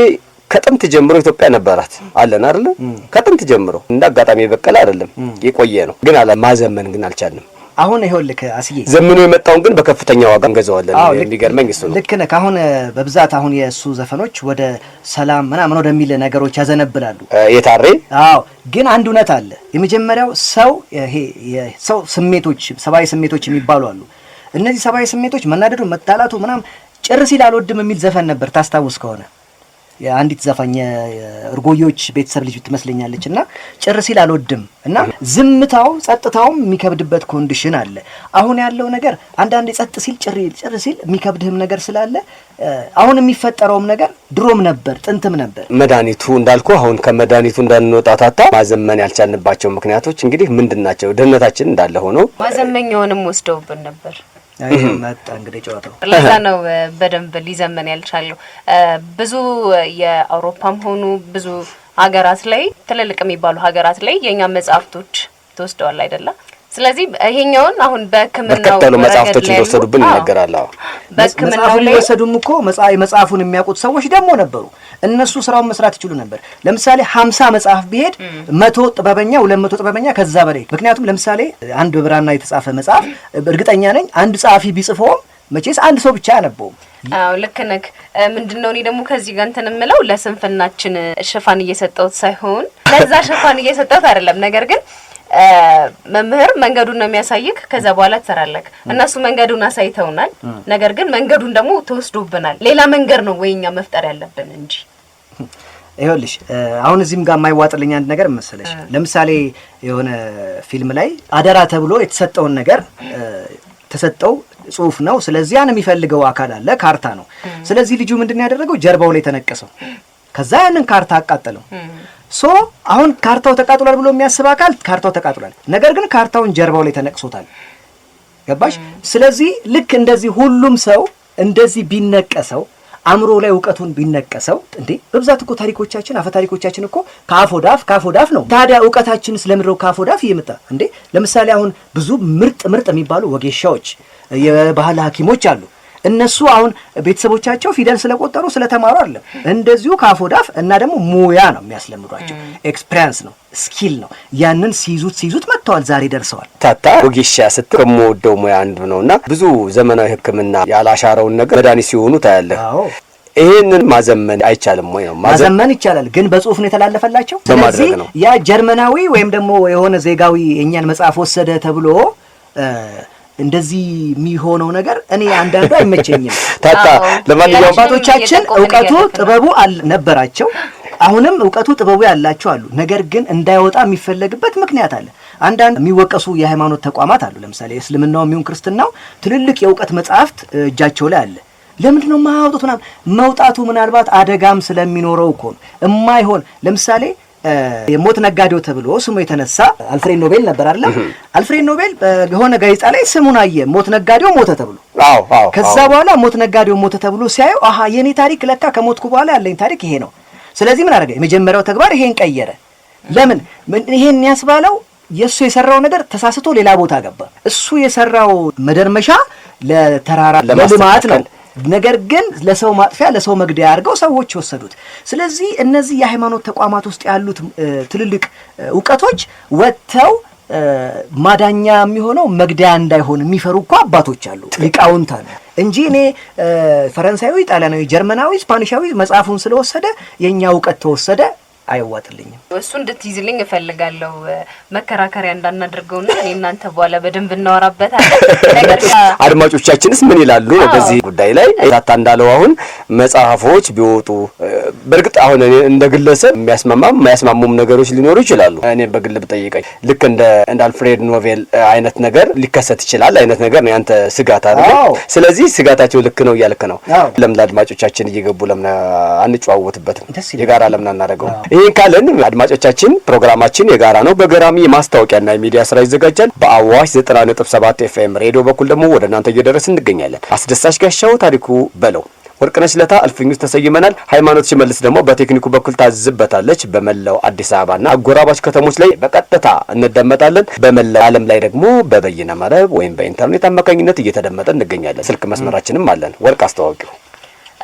ከጥንት ጀምሮ ኢትዮጵያ ነበራት አለን አይደለ? ከጥንት ጀምሮ እንደ አጋጣሚ የበቀለ አይደለም፣ የቆየ ነው። ግን አለ ማዘመን ግን አልቻልንም። አሁን ይኸውልህ አስዬ፣ ዘምኖ የመጣውን ግን በከፍተኛ ዋጋ እንገዛዋለን። የሚገርመኝ እሱ ነው። ልክ ነህ። አሁን በብዛት አሁን የእሱ ዘፈኖች ወደ ሰላም ምናምን ወደሚል ነገሮች ያዘነብላሉ። የታሬ አዎ። ግን አንድ እውነት አለ። የመጀመሪያው ሰው ይሄ የሰው ስሜቶች፣ ሰብአዊ ስሜቶች የሚባሉ አሉ። እነዚህ ሰብአዊ ስሜቶች መናደዱ፣ መጣላቱ ምናምን ጭር ሲል አልወድም የሚል ዘፈን ነበር ታስታውስ ከሆነ። የአንዲት ዘፋኝ የእርጎዮች ቤተሰብ ልጅ ትመስለኛለች። እና ጭር ሲል አልወድም እና ዝምታው ጸጥታውም የሚከብድበት condition አለ። አሁን ያለው ነገር አንዳንዴ ጸጥ ሲል ጭር ጭር ሲል የሚከብድህም ነገር ስላለ አሁን የሚፈጠረውም ነገር ድሮም ነበር፣ ጥንትም ነበር። መድኃኒቱ እንዳልኩ አሁን ከመድኃኒቱ እንዳንወጣ ታታ ማዘመን ያልቻልንባቸው ምክንያቶች እንግዲህ ምንድን ናቸው? ድህነታችን እንዳለ ሆኖ ማዘመኛውንም ወስደውብን ነበር። አይ መጣ እንግዲህ ጨዋታው። ለዛ ነው በደንብ ሊዘመን ያልቻለው። ብዙ የአውሮፓም ሆኑ ብዙ ሀገራት ላይ፣ ትልልቅ የሚባሉ ሀገራት ላይ የኛ መጽሐፍቶች ተወስደዋል አይደለም? ስለዚህ ይሄኛውን አሁን በሕክምናው በርከት ያሉ ረገድ መጽሐፍቶች ላይ ያሉ እንደወሰዱብን ይነገራል። አዎ። በሕክምናው መጽሐፉን ላይ የወሰዱም እኮ መጽሐፉን የሚያውቁት ሰዎች ደግሞ ነበሩ። እነሱ ስራውን መስራት ይችሉ ነበር። ለምሳሌ 50 መጽሐፍ ቢሄድ 100 ጥበበኛ፣ 200 ጥበበኛ ከዛ በላይ። ምክንያቱም ለምሳሌ አንድ በብራና የተጻፈ መጽሐፍ እርግጠኛ ነኝ አንድ ጸሐፊ ቢጽፈውም መቼስ አንድ ሰው ብቻ አያነበውም። አዎ ልክ ነህ። ምንድነው እኔ ደግሞ ከዚህ ጋር እንትን የምለው ለስንፍናችን ሽፋን እየሰጠሁት ሳይሆን ለዛ ሽፋን እየሰጠሁት አይደለም። ነገር ግን መምህር መንገዱን ነው የሚያሳይክ፣ ከዛ በኋላ ትሰራለህ። እነሱ መንገዱን አሳይተውናል። ነገር ግን መንገዱን ደግሞ ተወስዶብናል። ሌላ መንገድ ነው ወይ እኛ መፍጠር ያለብን እንጂ። ይኸውልሽ አሁን እዚህም ጋር የማይዋጥልኝ አንድ ነገር መሰለሽ። ለምሳሌ የሆነ ፊልም ላይ አደራ ተብሎ የተሰጠውን ነገር ተሰጠው ጽሁፍ ነው። ስለዚህ ያን የሚፈልገው አካል አለ፣ ካርታ ነው። ስለዚህ ልጁ ምንድን ያደረገው ጀርባው ላይ ተነቀሰው። ከዛ ያንን ካርታ አቃጠለው። So አሁን ካርታው ተቃጥሏል ብሎ የሚያስብ አካል ካርታው ተቃጥሏል፣ ነገር ግን ካርታውን ጀርባው ላይ ተነቅሶታል። ገባሽ? ስለዚህ ልክ እንደዚህ ሁሉም ሰው እንደዚህ ቢነቀሰው አእምሮ ላይ እውቀቱን ቢነቀሰው እንዴ በብዛት እኮ ታሪኮቻችን አፈ ታሪኮቻችን እኮ ከአፍ ወደ አፍ ከአፍ ወደ አፍ ነው። ታዲያ እውቀታችንስ ለምንድነው ከአፍ ወደ አፍ እየመጣ እንዴ? ለምሳሌ አሁን ብዙ ምርጥ ምርጥ የሚባሉ ወጌሻዎች፣ የባህል ሐኪሞች አሉ። እነሱ አሁን ቤተሰቦቻቸው ፊደል ስለቆጠሩ ስለተማሩ አይደለም፣ እንደዚሁ ከአፍ ወደ አፍ እና ደግሞ ሙያ ነው የሚያስለምዷቸው። Experience ነው፣ skill ነው። ያንን ሲይዙት ሲይዙት መጥተዋል፣ ዛሬ ደርሰዋል። ታታ ወጌሻ ስትል ከምወደው ሙያ አንዱ ነውና ብዙ ዘመናዊ ሕክምና ያላሻረውን ነገር መድኃኒት ሲሆኑ ታያለህ። ይሄንን ማዘመን አይቻልም ወይ ነው? ማዘመን ይቻላል፣ ግን በጽሁፍ ነው የተላለፈላቸው። በማድረግ ስለዚህ ነው። ያ ጀርመናዊ ወይም ደግሞ የሆነ ዜጋዊ የእኛን መጽሐፍ ወሰደ ተብሎ እንደዚህ የሚሆነው ነገር እኔ አንዳንዱ አይመቸኝም። ታታ ለማንኛውም አባቶቻችን እየጠቆምን እውቀቱ እያለፍን ነው። ጥበቡ ነበራቸው። አሁንም እውቀቱ ጥበቡ ያላቸው አሉ። ነገር ግን እንዳይወጣ የሚፈለግበት ምክንያት አለ። አንዳንድ የሚወቀሱ የሃይማኖት ተቋማት አሉ። ለምሳሌ እስልምናው የሚሆን ክርስትናው ትልልቅ የእውቀት መጽሐፍት እጃቸው ላይ አለ። ለምንድን ነው የማያወጡት? ምናምን መውጣቱ ምናልባት አደጋም ስለሚኖረው እኮ ነው የማይሆን። ለምሳሌ የሞት ነጋዴው ተብሎ ስሙ የተነሳ አልፍሬድ ኖቤል ነበር አይደል? አልፍሬድ ኖቤል የሆነ ጋዜጣ ላይ ስሙን አየ፣ ሞት ነጋዴው ሞተ ተብሎ። አዎ አዎ ከዛ በኋላ ሞት ነጋዴው ሞተ ተብሎ ሲያየው አሃ የኔ ታሪክ ለካ ከሞትኩ በኋላ ያለኝ ታሪክ ይሄ ነው። ስለዚህ ምን አደረገ? የመጀመሪያው ተግባር ይሄን ቀየረ። ለምን ይሄን ያስባለው? የእሱ የሰራው ነገር ተሳስቶ ሌላ ቦታ ገባ። እሱ የሰራው መደርመሻ ለተራራ ለልማት ነው። ነገር ግን ለሰው ማጥፊያ ለሰው መግደያ አድርገው ሰዎች ወሰዱት። ስለዚህ እነዚህ የሃይማኖት ተቋማት ውስጥ ያሉት ትልልቅ እውቀቶች ወጥተው ማዳኛ የሚሆነው መግደያ እንዳይሆን የሚፈሩ እኮ አባቶች አሉ፣ ሊቃውንት አሉ እንጂ እኔ ፈረንሳዊ፣ ጣሊያናዊ፣ ጀርመናዊ፣ ስፓኒሻዊ መጽሐፉን ስለወሰደ የኛ እውቀት ተወሰደ አይዋጥልኝም። እሱ እንድትይዝልኝ እፈልጋለሁ። መከራከሪያ እንዳናደርገውና እኔ እናንተ በኋላ በደንብ እናወራበታለን። ነገር አድማጮቻችንስ ምን ይላሉ በዚህ ጉዳይ ላይ? ታታ እንዳለው አሁን መጽሐፎች ቢወጡ በእርግጥ አሁን እኔ እንደ ግለሰብ የሚያስማማም የማያስማሙም ነገሮች ሊኖሩ ይችላሉ። እኔ በግል ብጠይቀኝ ልክ እንደ አልፍሬድ ኖቬል አይነት ነገር ሊከሰት ይችላል አይነት ነገር ነው ያንተ ስጋት አይደል? ስለዚህ ስጋታቸው ልክ ነው እያልክ ነው። ለምን አድማጮቻችን እየገቡ ለምን አንጨዋወትበትም? የጋራ ለምን አናደርገው? ይሄን ካለን አድማጮቻችን ፕሮግራማችን የጋራ ነው። በገራሚ የማስታወቂያና የሚዲያ ስራ ይዘጋጃል። በአዋሽ 90.7 ኤፍኤም ሬዲዮ በኩል ደግሞ ወደ እናንተ እየደረስን እንገኛለን። አስደሳች ጋሻው፣ ታሪኩ በለው፣ ወርቅነሽ ለታ እልፍኝ ውስጥ ተሰይመናል። ሃይማኖት ሽመልስ ደግሞ በቴክኒኩ በኩል ታዝበታለች። በመላው አዲስ አበባና አጎራባች ከተሞች ላይ በቀጥታ እንደመጣለን። በመላው ዓለም ላይ ደግሞ በበይነ መረብ ወይም በኢንተርኔት አማካኝነት እየተደመጠ እንገኛለን። ስልክ መስመራችንም አለን። ወርቅ አስተዋውቂው።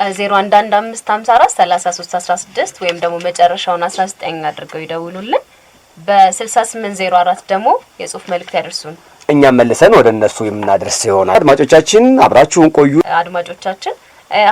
011554 3316 ወይም ደግሞ መጨረሻውን 19 አድርገው ይደውሉልን። በ6804 ደግሞ የጽሁፍ መልእክት ያደርሱን። እኛም መልሰን ወደ እነሱ የምናደርስ ይሆናል። አድማጮቻችን አብራችሁን ቆዩ። አድማጮቻችን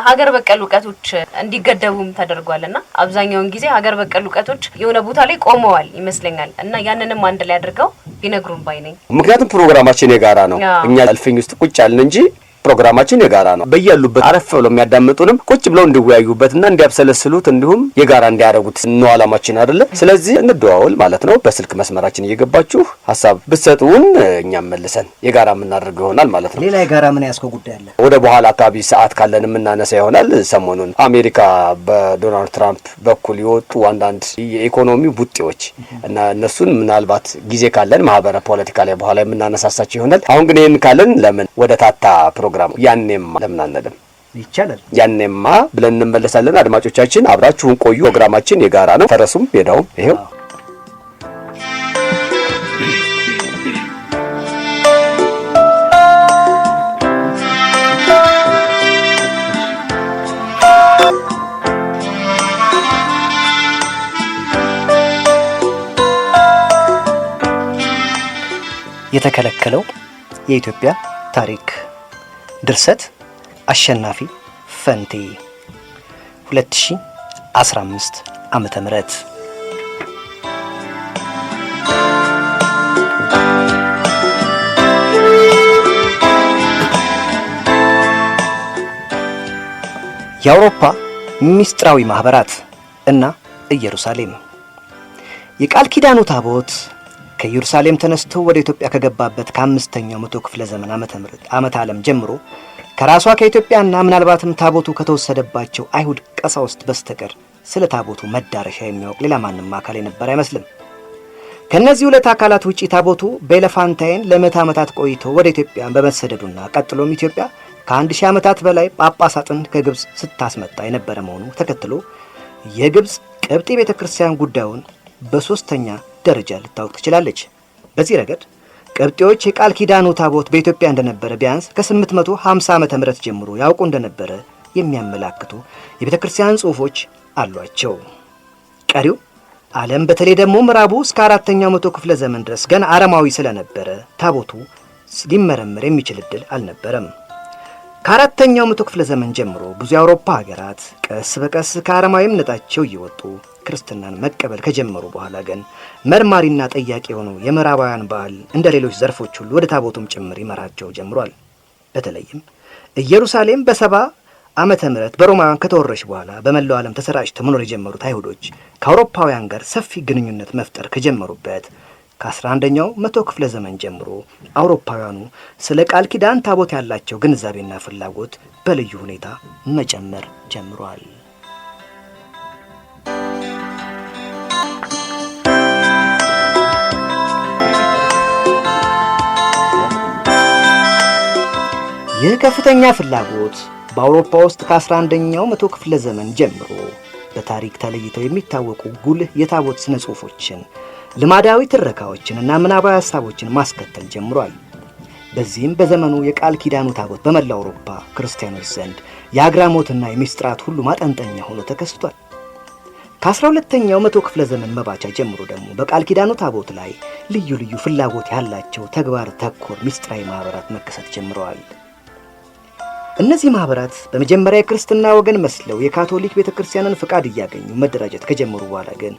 ሀገር በቀል እውቀቶች እንዲገደቡም ተደርጓልና አብዛኛውን ጊዜ ሀገር በቀል እውቀቶች የሆነ ቦታ ላይ ቆመዋል ይመስለኛል እና ያንንም አንድ ላይ አድርገው ቢነግሩን ባይ ነኝ። ምክንያቱም ፕሮግራማችን የጋራ ነው። እኛ እልፍኝ ውስጥ ቁጭ ያልን እንጂ ፕሮግራማችን የጋራ ነው። በያሉበት አረፍ ብለው የሚያዳምጡንም ቁጭ ብለው እንዲወያዩበትና እንዲያብሰለስሉት እንዲሁም የጋራ እንዲያደርጉት ነው አላማችን አይደለ? ስለዚህ እንደዋወል ማለት ነው። በስልክ መስመራችን እየገባችሁ ሀሳብ ብትሰጡን እኛም መልሰን የጋራ የምናደርገው ይሆናል ማለት ነው። ሌላ የጋራ ምን ያስከው ጉዳይ አለ? ወደ በኋላ አካባቢ ሰዓት ካለን የምናነሳ ይሆናል። ሰሞኑን አሜሪካ በዶናልድ ትራምፕ በኩል የወጡ አንዳንድ የኢኮኖሚ ቡጤዎች እና እነሱን ምናልባት ጊዜ ካለን ማህበረ ፖለቲካ ላይ በኋላ የምናነሳሳቸው ይሆናል። አሁን ግን ይሄን ካለን ለምን ወደ ታታ ፕሮግራም ያኔማ ለምን አንልም? ይቻላል። ያኔማ ብለን እንመለሳለን። አድማጮቻችን አብራችሁን ቆዩ። ፕሮግራማችን የጋራ ነው። ፈረሱም ሜዳውም ይሄው። የተከለከለው የኢትዮጵያ ታሪክ ድርሰት አሸናፊ ፈንቴ 2015 ዓመተ ምህረት። የአውሮፓ ሚስጥራዊ ማህበራት እና ኢየሩሳሌም። የቃል ኪዳኑ ታቦት ከኢየሩሳሌም ተነስቶ ወደ ኢትዮጵያ ከገባበት ከ5ኛው መቶ ክፍለ ዘመን ዓመተ ዓለም ጀምሮ ከራሷ ከኢትዮጵያና ምናልባትም ታቦቱ ከተወሰደባቸው አይሁድ ቀሳውስት በስተቀር ስለ ታቦቱ መዳረሻ የሚያውቅ ሌላ ማንም አካል የነበረ አይመስልም። ከነዚህ ሁለት አካላት ውጪ ታቦቱ በኤሌፋንታይን ለመቶ ዓመታት ቆይቶ ወደ ኢትዮጵያ በመሰደዱና ቀጥሎም ኢትዮጵያ ከ1000 ዓመታት በላይ ጳጳሳትን ከግብጽ ስታስመጣ የነበረ መሆኑ ተከትሎ የግብጽ ቅብጢ ቤተክርስቲያን ጉዳዩን በሶስተኛ ደረጃ ልታውቅ ትችላለች። በዚህ ረገድ ቅብጤዎች የቃል ኪዳኑ ታቦት በኢትዮጵያ እንደነበረ ቢያንስ ከ850 ዓመተ ምህረት ጀምሮ ያውቁ እንደነበረ የሚያመላክቱ የቤተክርስቲያን ጽሑፎች አሏቸው። ቀሪው ዓለም በተለይ ደግሞ ምዕራቡ እስከ 4ኛው መቶ ክፍለ ዘመን ድረስ ገና አረማዊ ስለነበረ ታቦቱ ሊመረመር የሚችል እድል አልነበረም። ከ4ኛው መቶ ክፍለ ዘመን ጀምሮ ብዙ የአውሮፓ ሀገራት ቀስ በቀስ ከአረማዊ እምነታቸው እየወጡ ክርስትናን መቀበል ከጀመሩ በኋላ ግን መርማሪና ጠያቂ የሆነው የምዕራባውያን ባህል እንደ ሌሎች ዘርፎች ሁሉ ወደ ታቦቱም ጭምር ይመራቸው ጀምሯል። በተለይም ኢየሩሳሌም በ70 ዓመተ ምህረት በሮማውያን ከተወረሽ በኋላ በመላው ዓለም ተሰራጭተው መኖር የጀመሩት አይሁዶች ከአውሮፓውያን ጋር ሰፊ ግንኙነት መፍጠር ከጀመሩበት ከ11ኛው መቶ ክፍለ ዘመን ጀምሮ አውሮፓውያኑ ስለ ቃል ኪዳን ታቦት ያላቸው ግንዛቤና ፍላጎት በልዩ ሁኔታ መጨመር ጀምሯል። ይህ ከፍተኛ ፍላጎት በአውሮፓ ውስጥ ከ11ኛው መቶ ክፍለ ዘመን ጀምሮ በታሪክ ተለይተው የሚታወቁ ጉልህ የታቦት ስነ ጽሑፎችን፣ ልማዳዊ ትረካዎችን እና ምናባዊ ሐሳቦችን ማስከተል ጀምሯል። በዚህም በዘመኑ የቃል ኪዳኑ ታቦት በመላው አውሮፓ ክርስቲያኖች ዘንድ የአግራሞትና የሚስጥራት ሁሉ ማጠንጠኛ ሆኖ ተከስቷል። ከ12ኛው መቶ ክፍለ ዘመን መባቻ ጀምሮ ደግሞ በቃል ኪዳኑ ታቦት ላይ ልዩ ልዩ ፍላጎት ያላቸው ተግባር ተኮር ሚስጥራዊ ማህበራት መከሰት ጀምረዋል። እነዚህ ማህበራት በመጀመሪያ የክርስትና ወገን መስለው የካቶሊክ ቤተክርስቲያንን ፍቃድ እያገኙ መደራጀት ከጀመሩ በኋላ ግን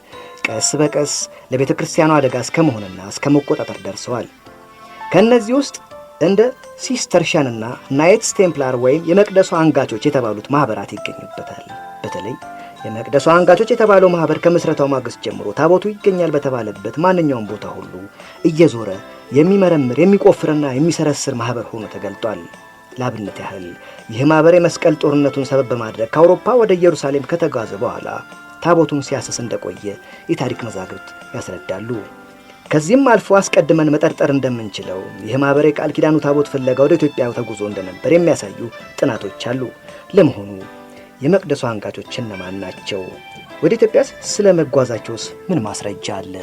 ቀስ በቀስ ለቤተክርስቲያኗ አደጋ እስከ መሆንና እስከ መቆጣጠር ደርሰዋል። ከእነዚህ ውስጥ እንደ ሲስተርሻንና ናይትስ ቴምፕላር ወይም የመቅደሱ አንጋቾች የተባሉት ማህበራት ይገኙበታል። በተለይ የመቅደሱ አንጋቾች የተባለው ማህበር ከምስረታው ማግስት ጀምሮ ታቦቱ ይገኛል በተባለበት ማንኛውም ቦታ ሁሉ እየዞረ የሚመረምር፣ የሚቆፍርና የሚሰረስር ማህበር ሆኖ ተገልጧል። ለአብነት ያህል ይህ ማህበር የመስቀል ጦርነቱን ሰበብ በማድረግ ከአውሮፓ ወደ ኢየሩሳሌም ከተጓዘ በኋላ ታቦቱን ሲያስስ እንደቆየ የታሪክ መዛግብት ያስረዳሉ። ከዚህም አልፎ አስቀድመን መጠርጠር እንደምንችለው ይህ ማህበር የቃል ኪዳኑ ታቦት ፍለጋ ወደ ኢትዮጵያ ተጉዞ እንደነበር የሚያሳዩ ጥናቶች አሉ። ለመሆኑ የመቅደሱ አንጋቾች እነማን ናቸው? ወደ ኢትዮጵያስ ስለ መጓዛቸውስ ምን ማስረጃ አለ?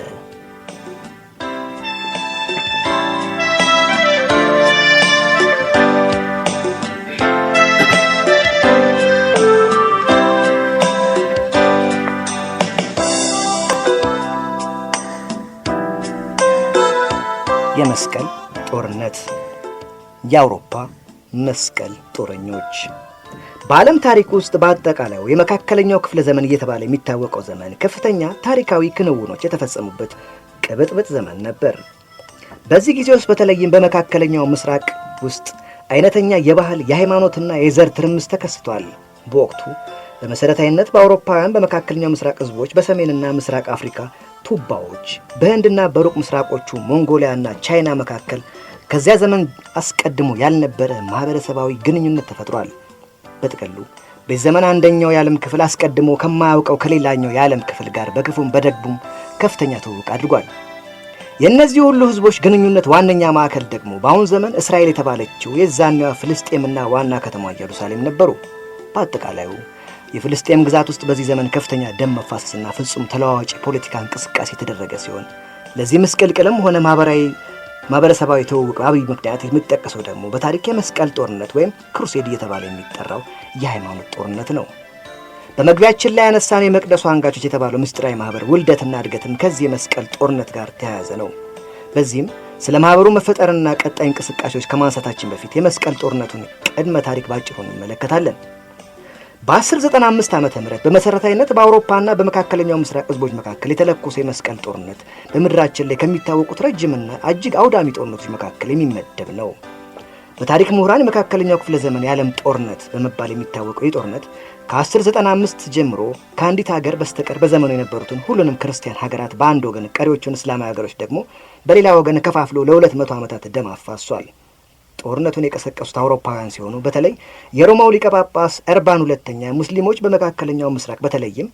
የመስቀል ጦርነት፣ የአውሮፓ መስቀል ጦረኞች። በዓለም ታሪክ ውስጥ በአጠቃላዩ የመካከለኛው ክፍለ ዘመን እየተባለ የሚታወቀው ዘመን ከፍተኛ ታሪካዊ ክንውኖች የተፈጸሙበት ቅብጥብጥ ዘመን ነበር። በዚህ ጊዜ ውስጥ በተለይም በመካከለኛው ምስራቅ ውስጥ አይነተኛ የባህል፣ የሃይማኖትና የዘር ትርምስ ተከስቷል። በወቅቱ በመሰረታዊነት በአውሮፓውያን በመካከለኛው ምስራቅ ህዝቦች፣ በሰሜንና ምስራቅ አፍሪካ ቱባዎች፣ በህንድና በሩቅ ምስራቆቹ ሞንጎሊያና ቻይና መካከል ከዚያ ዘመን አስቀድሞ ያልነበረ ማህበረሰባዊ ግንኙነት ተፈጥሯል። በጥቅሉ በዚህ ዘመን አንደኛው የዓለም ክፍል አስቀድሞ ከማያውቀው ከሌላኛው የዓለም ክፍል ጋር በክፉም በደጉም ከፍተኛ ትውውቅ አድርጓል። የእነዚህ ሁሉ ህዝቦች ግንኙነት ዋነኛ ማዕከል ደግሞ በአሁን ዘመን እስራኤል የተባለችው የዛኔዋ ፍልስጤምና ዋና ከተማ ኢየሩሳሌም ነበሩ። በአጠቃላዩ የፍልስጤም ግዛት ውስጥ በዚህ ዘመን ከፍተኛ ደም መፋሰስና ፍጹም ተለዋዋጭ የፖለቲካ እንቅስቃሴ የተደረገ ሲሆን ለዚህ ምስቅልቅልም ሆነ ማህበረሰባዊ ትውውቅ አብይ ምክንያት የሚጠቀሰው ደግሞ በታሪክ የመስቀል ጦርነት ወይም ክሩሴድ እየተባለ የሚጠራው የሃይማኖት ጦርነት ነው። በመግቢያችን ላይ ያነሳነው የመቅደሱ አንጋቾች የተባለው ምስጢራዊ ማህበር ውልደትና እድገትም ከዚህ የመስቀል ጦርነት ጋር ተያያዘ ነው። በዚህም ስለ ማህበሩ መፈጠርና ቀጣይ እንቅስቃሴዎች ከማንሳታችን በፊት የመስቀል ጦርነቱን ቅድመ ታሪክ ባጭሩ እንመለከታለን። በ1095 ዓመተ ምህረት በመሰረታዊነት በአውሮፓና በመካከለኛው ምስራቅ ህዝቦች መካከል የተለኮሰ የመስቀል ጦርነት በምድራችን ላይ ከሚታወቁት ረጅምና እጅግ አውዳሚ ጦርነቶች መካከል የሚመደብ ነው። በታሪክ ምሁራን የመካከለኛው ክፍለ ዘመን የዓለም ጦርነት በመባል የሚታወቀው ይህ ጦርነት ከ1095 ጀምሮ ከአንዲት ሀገር በስተቀር በዘመኑ የነበሩትን ሁሉንም ክርስቲያን ሀገራት በአንድ ወገን፣ ቀሪዎቹን እስላማዊ ሀገሮች ደግሞ በሌላ ወገን ከፋፍሎ ለ200 ዓመታት ደም አፋሷል። ጦርነቱን የቀሰቀሱት አውሮፓውያን ሲሆኑ በተለይ የሮማው ሊቀ ጳጳስ እርባን ሁለተኛ ሙስሊሞች በመካከለኛው ምስራቅ በተለይም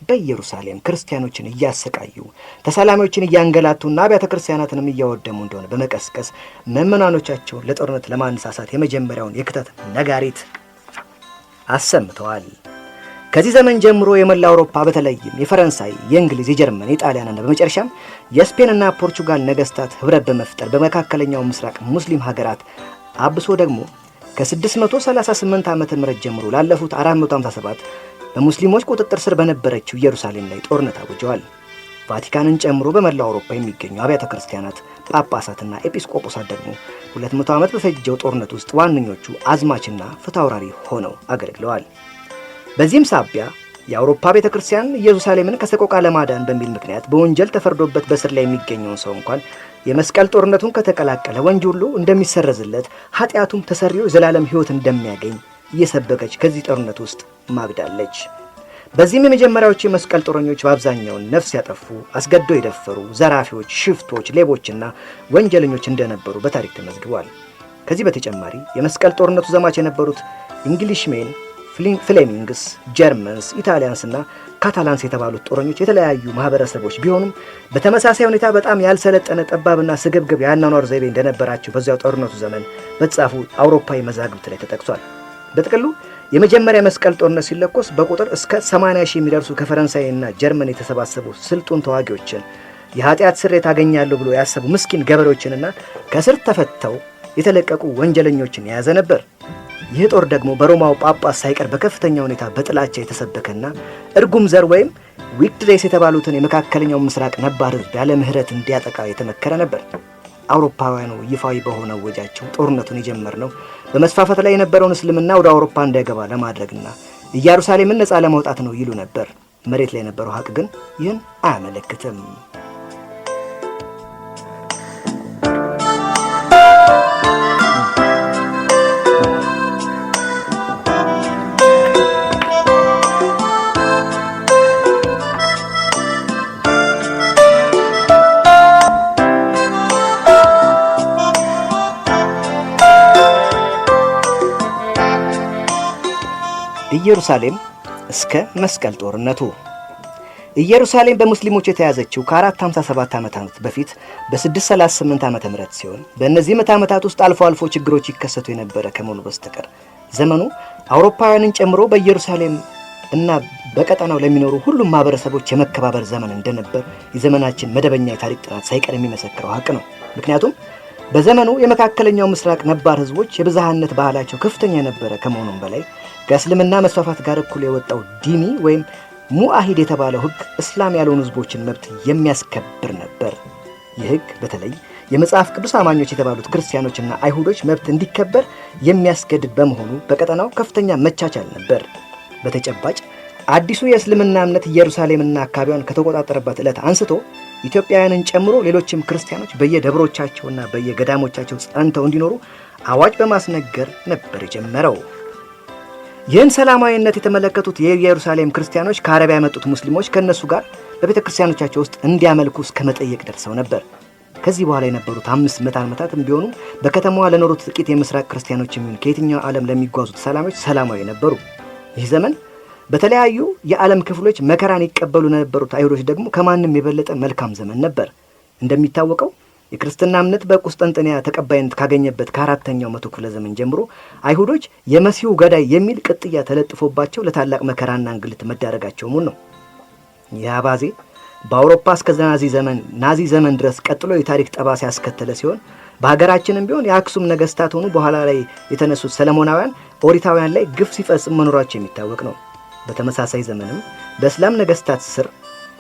በኢየሩሳሌም ክርስቲያኖችን እያሰቃዩ፣ ተሳላሚዎችን እያንገላቱና አብያተ ክርስቲያናትንም እያወደሙ እንደሆነ በመቀስቀስ ምዕመናኖቻቸውን ለጦርነት ለማነሳሳት የመጀመሪያውን የክተት ነጋሪት አሰምተዋል። ከዚህ ዘመን ጀምሮ የመላ አውሮፓ በተለይም የፈረንሳይ፣ የእንግሊዝ፣ የጀርመን፣ የጣሊያንና በመጨረሻም የስፔንና ፖርቹጋል ነገስታት ህብረት በመፍጠር በመካከለኛው ምስራቅ ሙስሊም ሀገራት አብሶ ደግሞ ከ638 ዓመተ ምህረት ጀምሮ ላለፉት 457 በሙስሊሞች ቁጥጥር ስር በነበረችው ኢየሩሳሌም ላይ ጦርነት አውጀዋል። ቫቲካንን ጨምሮ በመላው አውሮፓ የሚገኙ አብያተ ክርስቲያናት ጳጳሳትና ኤጲስቆጶሳት ደግሞ 200 ዓመት በፈጀው ጦርነት ውስጥ ዋነኞቹ አዝማችና ፊታውራሪ ሆነው አገልግለዋል። በዚህም ሳቢያ የአውሮፓ ቤተ ክርስቲያን ኢየሩሳሌምን ከሰቆቃ ለማዳን በሚል ምክንያት በወንጀል ተፈርዶበት በእስር ላይ የሚገኘውን ሰው እንኳን የመስቀል ጦርነቱን ከተቀላቀለ ወንጀሉ እንደሚሰረዝለት፣ ኃጢአቱም ተሰርዮ የዘላለም ሕይወት እንደሚያገኝ እየሰበከች ከዚህ ጦርነት ውስጥ ማግዳለች። በዚህም የመጀመሪያዎቹ የመስቀል ጦረኞች በአብዛኛው ነፍስ ያጠፉ፣ አስገድዶ የደፈሩ፣ ዘራፊዎች፣ ሽፍቶች፣ ሌቦችና ወንጀለኞች እንደነበሩ በታሪክ ተመዝግቧል። ከዚህ በተጨማሪ የመስቀል ጦርነቱ ዘማች የነበሩት Englishmen፣ Flemings፣ Germans፣ Italians እና Catalans የተባሉት ጦረኞች የተለያዩ ማህበረሰቦች ቢሆኑም በተመሳሳይ ሁኔታ በጣም ያልሰለጠነ ጠባብና ስግብግብ የአኗኗር ዘይቤ እንደነበራቸው በዚያው ጦርነቱ ዘመን በተጻፉ አውሮፓዊ መዛግብት ላይ ተጠቅሷል። በጥቅሉ የመጀመሪያ መስቀል ጦርነት ሲለኮስ በቁጥር እስከ 80 ሺህ የሚደርሱ ከፈረንሳይና ጀርመን የተሰባሰቡ ስልጡን ተዋጊዎችን፣ የኃጢአት ስርየት አገኛለሁ ብሎ ያሰቡ ምስኪን ገበሬዎችንና ከእስር ተፈተው የተለቀቁ ወንጀለኞችን የያዘ ነበር። ይህ ጦር ደግሞ በሮማው ጳጳስ ሳይቀር በከፍተኛ ሁኔታ በጥላቻ የተሰበከና እርጉም ዘር ወይም wicked race የተባሉትን የመካከለኛው ምስራቅ ነባር ሕዝብ ያለ ምሕረት እንዲያጠቃ የተመከረ ነበር። አውሮፓውያኑ ይፋዊ በሆነ ወጃቸው ጦርነቱን የጀመርነው በመስፋፋት ላይ የነበረውን እስልምና ወደ አውሮፓ እንዳይገባ ለማድረግና ኢየሩሳሌምን ነፃ ለማውጣት ነው ይሉ ነበር። መሬት ላይ የነበረው ሀቅ ግን ይህን አያመለክትም። ኢየሩሳሌም እስከ መስቀል ጦርነቱ። ኢየሩሳሌም በሙስሊሞች የተያዘችው ከ457 ዓመታት በፊት በ638 ዓመተ ምህረት ሲሆን በእነዚህ ምዕተ ዓመታት ውስጥ አልፎ አልፎ ችግሮች ይከሰቱ የነበረ ከመሆኑ በስተቀር ዘመኑ አውሮፓውያንን ጨምሮ በኢየሩሳሌም እና በቀጠናው ለሚኖሩ ሁሉም ማህበረሰቦች የመከባበር ዘመን እንደነበር የዘመናችን መደበኛ የታሪክ ጥናት ሳይቀር የሚመሰክረው ሀቅ ነው። ምክንያቱም በዘመኑ የመካከለኛው ምስራቅ ነባር ህዝቦች የብዝሃነት ባህላቸው ከፍተኛ የነበረ ከመሆኑም በላይ ከእስልምና መስፋፋት ጋር እኩል የወጣው ዲሚ ወይም ሙአሂድ የተባለው ህግ እስላም ያልሆኑ ህዝቦችን መብት የሚያስከብር ነበር። ይህ ህግ በተለይ የመጽሐፍ ቅዱስ አማኞች የተባሉት ክርስቲያኖችና አይሁዶች መብት እንዲከበር የሚያስገድድ በመሆኑ በቀጠናው ከፍተኛ መቻቻል ነበር። በተጨባጭ አዲሱ የእስልምና እምነት ኢየሩሳሌምና አካባቢዋን ከተቆጣጠረባት ዕለት አንስቶ ኢትዮጵያውያንን ጨምሮ ሌሎችም ክርስቲያኖች በየደብሮቻቸውና በየገዳሞቻቸው ጸንተው እንዲኖሩ አዋጅ በማስነገር ነበር የጀመረው። ይህን ሰላማዊነት የተመለከቱት የኢየሩሳሌም ክርስቲያኖች ከአረቢያ የመጡት ሙስሊሞች ከእነሱ ጋር በቤተ ክርስቲያኖቻቸው ውስጥ እንዲያመልኩ እስከ መጠየቅ ደርሰው ነበር። ከዚህ በኋላ የነበሩት 500 ዓመታትም ቢሆኑ በከተማዋ ለኖሩት ጥቂት የምስራቅ ክርስቲያኖች የሚሆን ከየትኛው ዓለም ለሚጓዙት ሰላሚዎች ሰላማዊ ነበሩ። ይህ ዘመን በተለያዩ የዓለም ክፍሎች መከራን ይቀበሉ ለነበሩት አይሁዶች ደግሞ ከማንም የበለጠ መልካም ዘመን ነበር። እንደሚታወቀው የክርስትና እምነት በቁስጥንጥንያ ተቀባይነት ካገኘበት ከአራተኛው መቶ ክፍለ ዘመን ጀምሮ አይሁዶች የመሲሁ ገዳይ የሚል ቅጥያ ተለጥፎባቸው ለታላቅ መከራና እንግልት መዳረጋቸው ሙን ነው። ይህ አባዜ በአውሮፓ እስከ ናዚ ዘመን ድረስ ቀጥሎ የታሪክ ጠባሳ ያስከተለ ሲሆን በሀገራችንም ቢሆን የአክሱም ነገስታት ሆኑ በኋላ ላይ የተነሱት ሰለሞናውያን ኦሪታውያን ላይ ግፍ ሲፈጽም መኖራቸው የሚታወቅ ነው። በተመሳሳይ ዘመንም በእስላም ነገስታት ስር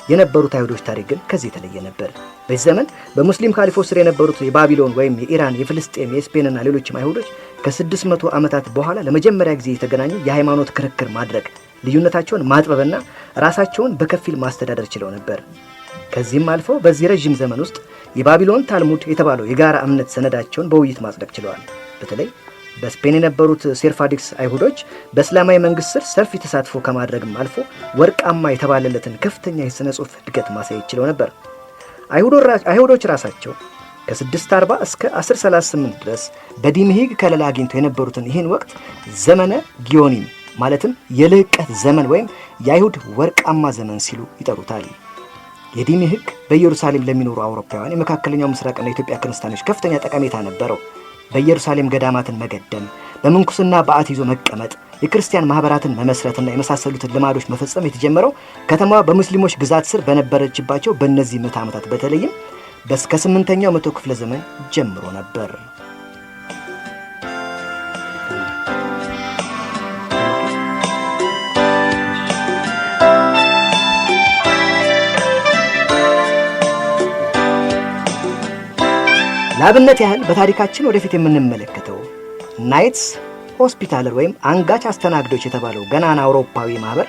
የነበሩት አይሁዶች ታሪክ ግን ከዚህ የተለየ ነበር። በዚህ ዘመን በሙስሊም ካሊፎች ስር የነበሩት የባቢሎን ወይም የኢራን፣ የፍልስጤም፣ የስፔንና ሌሎችም አይሁዶች ከ600 ዓመታት በኋላ ለመጀመሪያ ጊዜ የተገናኙ የሃይማኖት ክርክር ማድረግ፣ ልዩነታቸውን ማጥበብና ራሳቸውን በከፊል ማስተዳደር ችለው ነበር። ከዚህም አልፈው በዚህ ረዥም ዘመን ውስጥ የባቢሎን ታልሙድ የተባለው የጋራ እምነት ሰነዳቸውን በውይይት ማጽደቅ ችለዋል። በተለይ በስፔን የነበሩት ሴርፋዲክስ አይሁዶች በእስላማዊ መንግስት ስር ሰፊ ተሳትፎ ከማድረግም አልፎ ወርቃማ የተባለለትን ከፍተኛ የሥነ ጽሑፍ እድገት ማሳየት ችለው ነበር። አይሁዶች ራሳቸው ከ640 እስከ 1038 ድረስ በዲሚ ሕግ ከለላ አግኝተው የነበሩትን ይህን ወቅት ዘመነ ጊዮኒም ማለትም የልህቀት ዘመን ወይም የአይሁድ ወርቃማ ዘመን ሲሉ ይጠሩታል። የዲሚ ሕግ በኢየሩሳሌም ለሚኖሩ አውሮፓውያን፣ የመካከለኛው ምስራቅና የኢትዮጵያ ክርስቲያኖች ከፍተኛ ጠቀሜታ ነበረው። በኢየሩሳሌም ገዳማትን መገደም፣ በምንኩስና በዓት ይዞ መቀመጥ፣ የክርስቲያን ማህበራትን መመስረትና የመሳሰሉትን ልማዶች መፈጸም የተጀመረው ከተማዋ በሙስሊሞች ግዛት ስር በነበረችባቸው በእነዚህ ምዕተ ዓመታት በተለይም እስከ 8ኛው መቶ ክፍለ ዘመን ጀምሮ ነበር። ለአብነት ያህል በታሪካችን ወደፊት የምንመለከተው Knights Hospitaller ወይም አንጋች አስተናግዶች የተባለው ገናና አውሮፓዊ ማህበር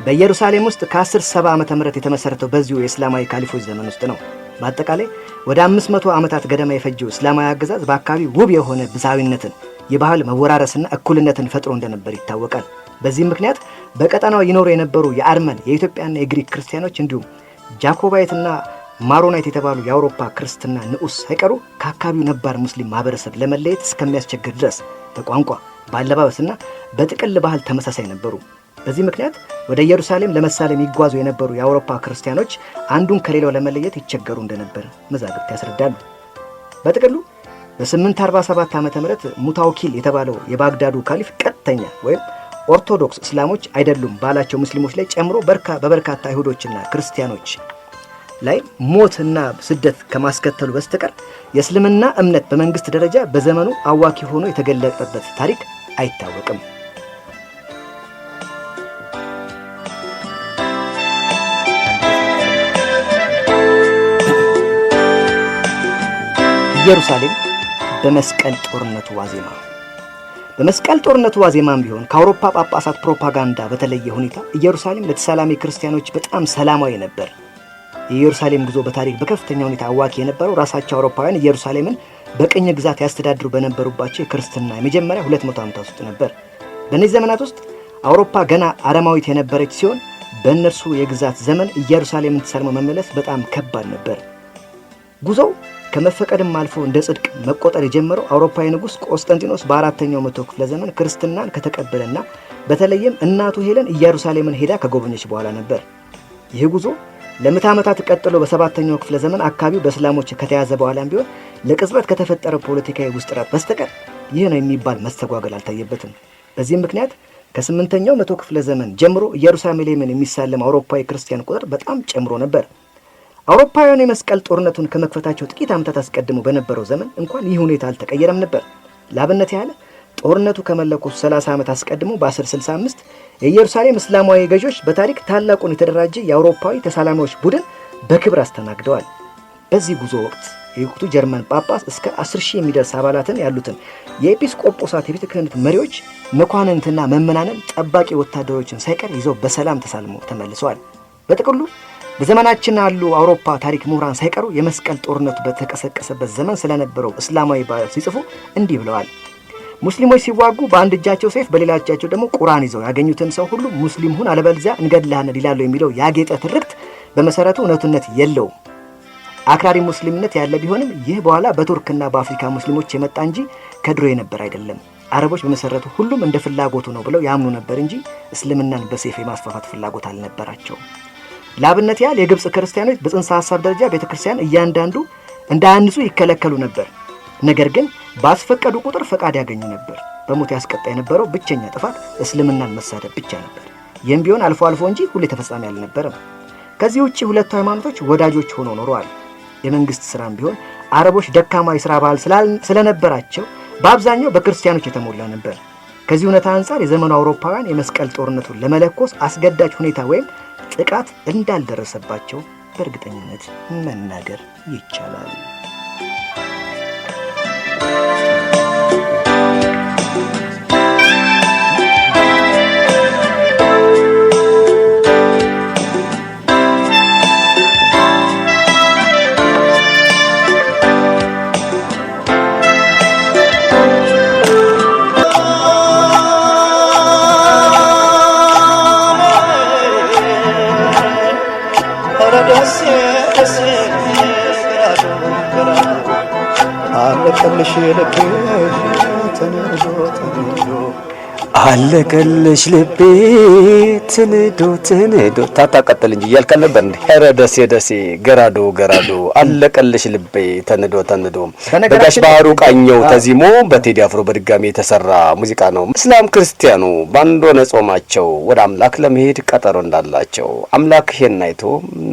በኢየሩሳሌም ውስጥ ከ1070 ዓመተ ምህረት የተመሰረተው በዚሁ የእስላማዊ ካሊፎች ዘመን ውስጥ ነው። በአጠቃላይ ወደ 500 ዓመታት ገደማ የፈጀው እስላማዊ አገዛዝ በአካባቢው ውብ የሆነ ብዛዊነትን፣ የባህል መወራረስና እኩልነትን ፈጥሮ እንደነበር ይታወቃል። በዚህም ምክንያት በቀጠናው ይኖሩ የነበሩ የአርመን፣ የኢትዮጵያና የግሪክ ክርስቲያኖች እንዲሁም ጃኮባይትና ማሮናይት የተባሉ የአውሮፓ ክርስትና ንዑስ ሳይቀሩ ከአካባቢው ነባር ሙስሊም ማህበረሰብ ለመለየት እስከሚያስቸግር ድረስ በቋንቋ፣ በአለባበስና በጥቅል ባህል ተመሳሳይ ነበሩ። በዚህ ምክንያት ወደ ኢየሩሳሌም ለመሳለም ይጓዙ የነበሩ የአውሮፓ ክርስቲያኖች አንዱን ከሌላው ለመለየት ይቸገሩ እንደነበር መዛግብት ያስረዳሉ። በጥቅሉ በ847 ዓ ም ሙታውኪል የተባለው የባግዳዱ ካሊፍ ቀጥተኛ ወይም ኦርቶዶክስ እስላሞች አይደሉም ባላቸው ሙስሊሞች ላይ ጨምሮ በበርካታ አይሁዶችና ክርስቲያኖች ላይ ሞትና ስደት ከማስከተሉ በስተቀር የእስልምና እምነት በመንግስት ደረጃ በዘመኑ አዋኪ ሆኖ የተገለጠበት ታሪክ አይታወቅም። ኢየሩሳሌም በመስቀል ጦርነቱ ዋዜማ። በመስቀል ጦርነቱ ዋዜማም ቢሆን ከአውሮፓ ጳጳሳት ፕሮፓጋንዳ በተለየ ሁኔታ ኢየሩሳሌም ለተሳላሚ ክርስቲያኖች በጣም ሰላማዊ ነበር። የኢየሩሳሌም ጉዞ በታሪክ በከፍተኛ ሁኔታ አዋኪ የነበረው ራሳቸው አውሮፓውያን ኢየሩሳሌምን በቅኝ ግዛት ያስተዳድሩ በነበሩባቸው የክርስትና የመጀመሪያ 200 ዓመታት ውስጥ ነበር። በእነዚህ ዘመናት ውስጥ አውሮፓ ገና አረማዊት የነበረች ሲሆን በእነርሱ የግዛት ዘመን ኢየሩሳሌምን ተሳልሞ መመለስ በጣም ከባድ ነበር። ጉዞው ከመፈቀድም አልፎ እንደ ጽድቅ መቆጠር የጀመረው አውሮፓዊ ንጉሥ ቆስጠንጢኖስ በ4ኛው መቶ ክፍለ ዘመን ክርስትናን ከተቀበለና በተለይም እናቱ ሄለን ኢየሩሳሌምን ሄዳ ከጎበኘች በኋላ ነበር። ይህ ጉዞ ለምዕተ ዓመታት ቀጥሎ በ7ኛው ክፍለ ዘመን አካባቢው በእስላሞች ከተያዘ በኋላም ቢሆን ለቅጽበት ከተፈጠረው ፖለቲካዊ ውጥረት በስተቀር ይህ ነው የሚባል መስተጓገል አልታየበትም። በዚህም ምክንያት ከ8ኛው መቶ ክፍለ ዘመን ጀምሮ ኢየሩሳሌምን የሚሳለም አውሮፓዊ ክርስቲያን ቁጥር በጣም ጨምሮ ነበር። አውሮፓውያኑ የመስቀል ጦርነቱን ከመክፈታቸው ጥቂት ዓመታት አስቀድሞ በነበረው ዘመን እንኳን ይህ ሁኔታ አልተቀየረም ነበር። ለአብነት ያህል ጦርነቱ ከመለኮሱ 30 ዓመት አስቀድሞ በ1065 የኢየሩሳሌም እስላማዊ ገዢዎች በታሪክ ታላቁን የተደራጀ የአውሮፓዊ ተሳላሚዎች ቡድን በክብር አስተናግደዋል። በዚህ ጉዞ ወቅት የወቅቱ ጀርመን ጳጳስ እስከ 10,000 የሚደርስ አባላትን ያሉትን የኤጲስቆጶሳት የቤተ ክህነት መሪዎች፣ መኳንንትና መመናንን ጠባቂ ወታደሮችን ሳይቀር ይዘው በሰላም ተሳልመው ተመልሰዋል። በጥቅሉ በዘመናችን ያሉ አውሮፓ ታሪክ ምሁራን ሳይቀሩ የመስቀል ጦርነቱ በተቀሰቀሰበት ዘመን ስለነበረው እስላማዊ ባህል ሲጽፉ እንዲህ ብለዋል። ሙስሊሞች ሲዋጉ በአንድ እጃቸው ሰይፍ በሌላ እጃቸው ደግሞ ቁርአን ይዘው ያገኙትን ሰው ሁሉ ሙስሊም ሁን አለበለዚያ እንገድልሃለን ይላሉ የሚለው ያጌጠ ትርክት በመሰረቱ እውነትነት የለውም። አክራሪ ሙስሊምነት ያለ ቢሆንም ይህ በኋላ በቱርክና በአፍሪካ ሙስሊሞች የመጣ እንጂ ከድሮ የነበር አይደለም። አረቦች በመሰረቱ ሁሉም እንደ ፍላጎቱ ነው ብለው ያምኑ ነበር እንጂ እስልምናን በሰይፍ የማስፋፋት ፍላጎት አልነበራቸውም። ለአብነት ያህል የግብጽ ክርስቲያኖች በጽንሰ ሐሳብ ደረጃ ቤተክርስቲያን እያንዳንዱ እንዳያንጹ ይከለከሉ ነበር። ነገር ግን ባስፈቀዱ ቁጥር ፈቃድ ያገኙ ነበር። በሞት ያስቀጣ የነበረው ብቸኛ ጥፋት እስልምናን መሳደብ ብቻ ነበር። ይህም ቢሆን አልፎ አልፎ እንጂ ሁሌ ተፈጻሚ አልነበረም። ከዚህ ውጪ ሁለቱ ሃይማኖቶች ወዳጆች ሆነው ኖረዋል። የመንግስት ስራም ቢሆን አረቦች ደካማ የስራ ባህል ስለነበራቸው በአብዛኛው በክርስቲያኖች የተሞላ ነበር። ከዚህ እውነታ አንጻር የዘመኑ አውሮፓውያን የመስቀል ጦርነቱን ለመለኮስ አስገዳጅ ሁኔታ ወይም ጥቃት እንዳልደረሰባቸው በእርግጠኝነት መናገር ይቻላል። አለቀልሽ ልቤ ትንዶ ትንዶ ታታ ቀጥል እንጂ እያልከን ነበር እንዴ? ኧረ ደሴ ደሴ ገራዶ ገራዶ አለቀልሽ ልቤ ተንዶ ተንዶ በጋሽ ባህሩ ቃኘው ተዚሞ በቴዲ አፍሮ በድጋሚ የተሰራ ሙዚቃ ነው። እስላም ክርስቲያኑ ባንድ ሆነ ጾማቸው ወደ አምላክ ለመሄድ ቀጠሮ እንዳላቸው አምላክ ይሄን አይቶ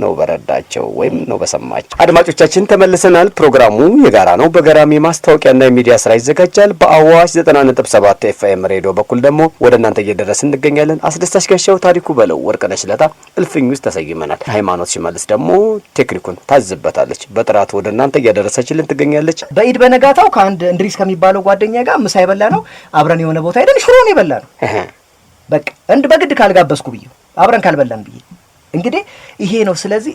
ነው በረዳቸው ወይም ነው በሰማቸው። አድማጮቻችን ተመልሰናል። ፕሮግራሙ የጋራ ነው። በገራሚ ማስታወቂያና የሚዲያ ስራ ይዘጋጃል። በአዋሽ 90.7 ኤፍኤም ሬዲዮ በኩል ደግሞ ወደ እናንተ እየደረስን እንገኛለን። አስደሳች ጋሻው፣ ታሪኩ በለው፣ ወርቅነሽ ለታ እልፍኝ ውስጥ ተሰይመናል። ሃይማኖት ሽመልስ ደግሞ ቴክኒኩን ታዝበታለች። በጥራት ወደ እናንተ እያደረሰችልን ትገኛለች። በኢድ በነጋታው ከአንድ እንድሪስ ከሚባለው ጓደኛ ጋር ምሳ የበላ ነው። አብረን የሆነ ቦታ ሄደን ሽሮ ነው የበላ ነው። በቃ እንድ በግድ ካልጋበዝኩ ብዬ አብረን ካልበላን ብዬ እንግዲህ ይሄ ነው። ስለዚህ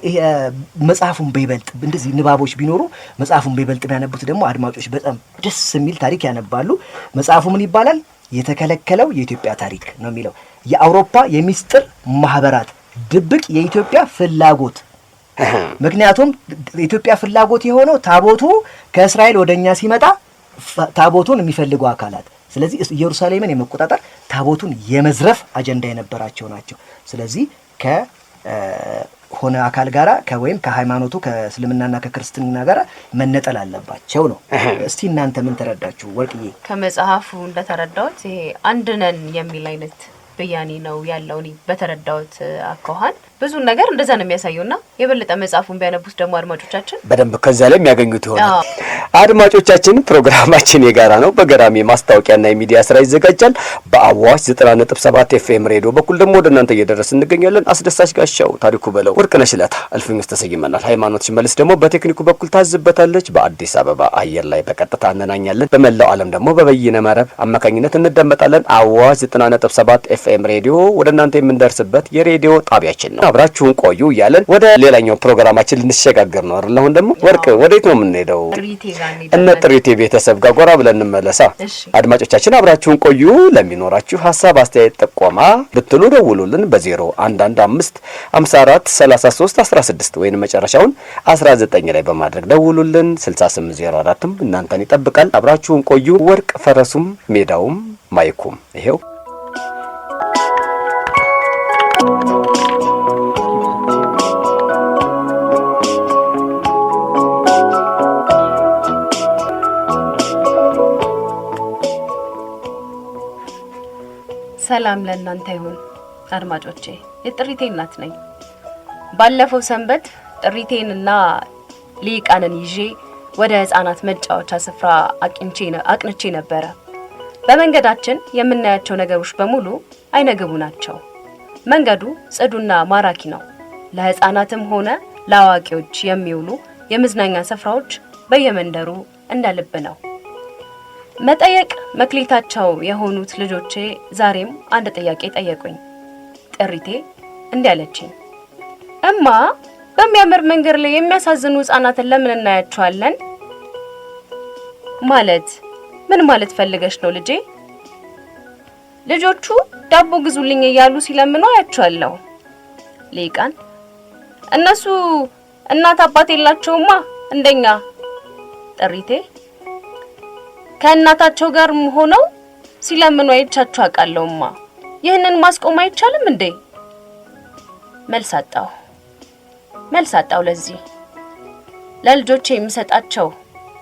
መጽሐፉን በይበልጥ እንደዚህ ንባቦች ቢኖሩ መጽሐፉን በይበልጥ ቢያነቡት ደግሞ አድማጮች በጣም ደስ የሚል ታሪክ ያነባሉ። መጽሐፉ ምን ይባላል? የተከለከለው የኢትዮጵያ ታሪክ ነው የሚለው። የአውሮፓ የሚስጥር ማህበራት ድብቅ የኢትዮጵያ ፍላጎት። ምክንያቱም የኢትዮጵያ ፍላጎት የሆነው ታቦቱ ከእስራኤል ወደኛ ሲመጣ ታቦቱን የሚፈልጉ አካላት፣ ስለዚህ ኢየሩሳሌምን የመቆጣጠር ታቦቱን የመዝረፍ አጀንዳ የነበራቸው ናቸው። ስለዚህ ከሆነ አካል ጋራ ወይም ከሃይማኖቱ ከእስልምናና ከክርስትና ጋራ መነጠል አለባቸው ነው። እስቲ እናንተ ምን ተረዳችሁ ወርቅዬ? ከመጽሐፉ እንደተረዳሁት ይሄ አንድ ነን የሚል አይነት ብያኔ ነው ያለው። እኔ በተረዳሁት አኳኋን ብዙ ነገር እንደዛ ነው የሚያሳየውና የበለጠ መጽሐፉን ቢያነቡት ደግሞ አድማጮቻችን በደንብ ከዛ ላይ የሚያገኙት ይሆናል። አድማጮቻችን፣ ፕሮግራማችን የጋራ ነው። በገራሚ ማስታወቂያና የሚዲያ ስራ ይዘጋጃል። በአዋሽ 90.7 ኤፍኤም ሬዲዮ በኩል ደግሞ ወደ እናንተ እየደረስን እንገኛለን። አስደሳች ጋሻው፣ ታሪኩ በለው፣ ወርቅነሽ ለታ እልፍኝ ውስጥ ተሰይመናል። ሃይማኖት ሽመልስ ደግሞ በቴክኒኩ በኩል ታዝበታለች። በአዲስ አበባ አየር ላይ በቀጥታ እንናኛለን። በመላው ዓለም ደግሞ በበይነ መረብ አማካኝነት እንደመጣለን። አዋሽ 90.7 ኤፍኤም ሬዲዮ ወደ እናንተ የምንደርስበት የሬዲዮ ጣቢያችን ነው። አብራችሁን ቆዩ እያለን ወደ ሌላኛው ፕሮግራማችን ልንሸጋገር ነው አይደል? አሁን ደግሞ ወርቅ ወዴት ነው የምንሄደው? ጥሪቴ ጋር እነ እንሄዳለን። ጥሪቴ ቤተሰብ ጋር ጎራ ብለን እንመለሳ። እሺ። አድማጮቻችን፣ አብራችሁን ቆዩ። ለሚኖራችሁ ሀሳብ፣ አስተያየት፣ ጥቆማ ብትሉ ደውሉልን በ0115 54 33 16 ወይም መጨረሻውን 19 ላይ በማድረግ ደውሉልን። 6804ም እናንተን ይጠብቃል። አብራችሁን ቆዩ። ወርቅ ፈረሱም ሜዳውም ማይኩም ይሄው። ሰላም ለእናንተ ይሁን አድማጮቼ። የጥሪቴ እናት ነኝ። ባለፈው ሰንበት ጥሪቴንና ሊቃንን ይዤ ወደ ህፃናት መጫወቻ ስፍራ አቅንቼ ነበረ። በመንገዳችን የምናያቸው ነገሮች በሙሉ አይነግቡ ናቸው። መንገዱ ጽዱና ማራኪ ነው። ለህፃናትም ሆነ ለአዋቂዎች የሚውሉ የመዝናኛ ስፍራዎች በየመንደሩ እንደ ልብ ነው። መጠየቅ መክሊታቸው የሆኑት ልጆቼ ዛሬም አንድ ጥያቄ ጠየቁኝ። ጥሪቴ እንዲህ አለችኝ፣ "እማ፣ በሚያምር መንገድ ላይ የሚያሳዝኑ ህጻናትን ለምን እናያቸዋለን?" "ማለት ምን ማለት ፈልገሽ ነው ልጄ?" "ልጆቹ ዳቦ ግዙልኝ እያሉ ሲለምኑ አያቸዋለሁ።" ሊቃን፣ "እነሱ እናት አባት የላቸውማ እንደኛ።" ጥሪቴ፣ "ከእናታቸው ጋር ሆነው ሲለምኑ አይቻቸው አውቃለሁማ። ይህንን ማስቆም አይቻልም እንዴ?" መልስ አጣሁ። መልስ አጣሁ ለዚህ ለልጆቼ የምሰጣቸው፣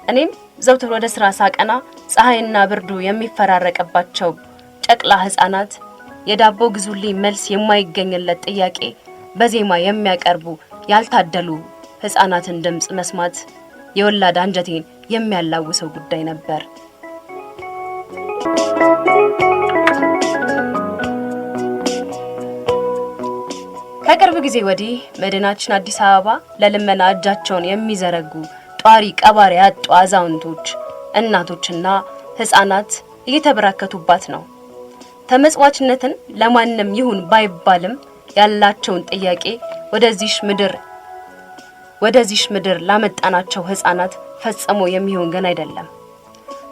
እኔም ዘውትር ወደ ስራ ሳቀና ፀሐይና ብርዱ የሚፈራረቅባቸው ጨቅላ ህፃናት፣ የዳቦ ግዙልኝ መልስ የማይገኝለት ጥያቄ በዜማ የሚያቀርቡ ያልታደሉ ህፃናትን ድምፅ መስማት የወላድ አንጀቴን የሚያላውሰው ጉዳይ ነበር። ከቅርብ ጊዜ ወዲህ መዲናችን አዲስ አበባ ለልመና እጃቸውን የሚዘረጉ ጧሪ ቀባሪ ያጡ አዛውንቶች፣ እናቶችና ህፃናት እየተበራከቱባት ነው። ተመጽዋችነትን ለማንም ይሁን ባይባልም ያላቸውን ጥያቄ ወደዚሽ ምድር ላመጣናቸው ህፃናት ፈጽሞ የሚሆን ግን አይደለም።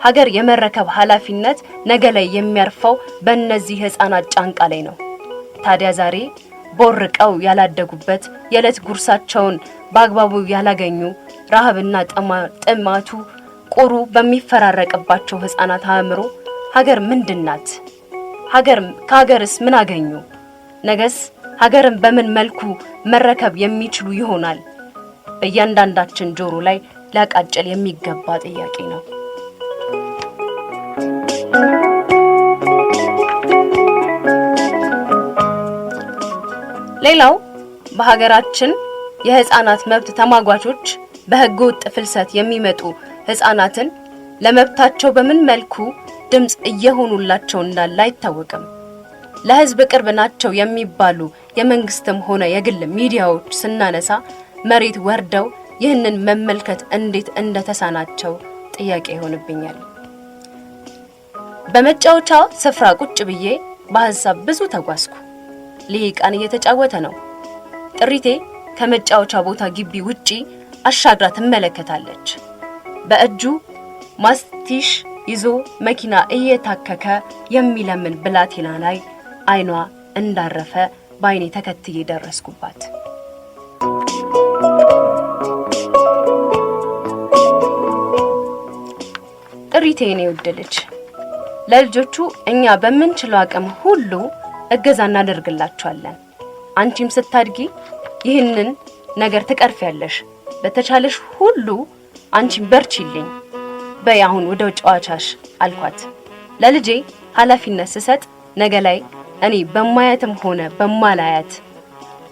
ሀገር የመረከብ ኃላፊነት ነገ ላይ የሚያርፈው በእነዚህ ህፃናት ጫንቃ ላይ ነው። ታዲያ ዛሬ ቦርቀው ያላደጉበት፣ የዕለት ጉርሳቸውን በአግባቡ ያላገኙ፣ ረሃብና ጥማቱ ቁሩ በሚፈራረቅባቸው ህፃናት አእምሮ ሀገር ምንድን ናት? ሀገር ከሀገርስ ምን አገኙ? ነገስ ሀገርን በምን መልኩ መረከብ የሚችሉ ይሆናል? በእያንዳንዳችን ጆሮ ላይ ሊያቃጭል የሚገባ ጥያቄ ነው። ሌላው በሀገራችን የህፃናት መብት ተሟጋቾች በህገ ወጥ ፍልሰት የሚመጡ ህፃናትን ለመብታቸው በምን መልኩ ድምጽ እየሆኑላቸው እንዳለ አይታወቅም። ለህዝብ ቅርብ ናቸው የሚባሉ የመንግስትም ሆነ የግል ሚዲያዎች ስናነሳ መሬት ወርደው ይህንን መመልከት እንዴት እንደተሳናቸው ጥያቄ ይሆንብኛል። በመጫወቻ ስፍራ ቁጭ ብዬ በሀሳብ ብዙ ተጓዝኩ። ልሂቃን እየተጫወተ ነው። ጥሪቴ ከመጫወቻ ቦታ ግቢ ውጪ አሻግራ ትመለከታለች። በእጁ ማስቲሽ ይዞ መኪና እየታከከ የሚለምን ብላቴና ላይ አይኗ እንዳረፈ በአይኔ ተከትዬ ደረስኩባት። ጥሪቴ፣ የኔ ውድ ልጅ፣ ለልጆቹ እኛ በምንችለው አቅም ሁሉ እገዛ እናደርግላቸዋለን። አንቺም ስታድጊ ይህንን ነገር ትቀርፊያለሽ። በተቻለሽ ሁሉ አንቺም በርቺልኝ። በይ አሁን ወደ ጨዋታሽ አልኳት። ለልጄ ኃላፊነት ስሰጥ ነገ ላይ እኔ በማያትም ሆነ በማላያት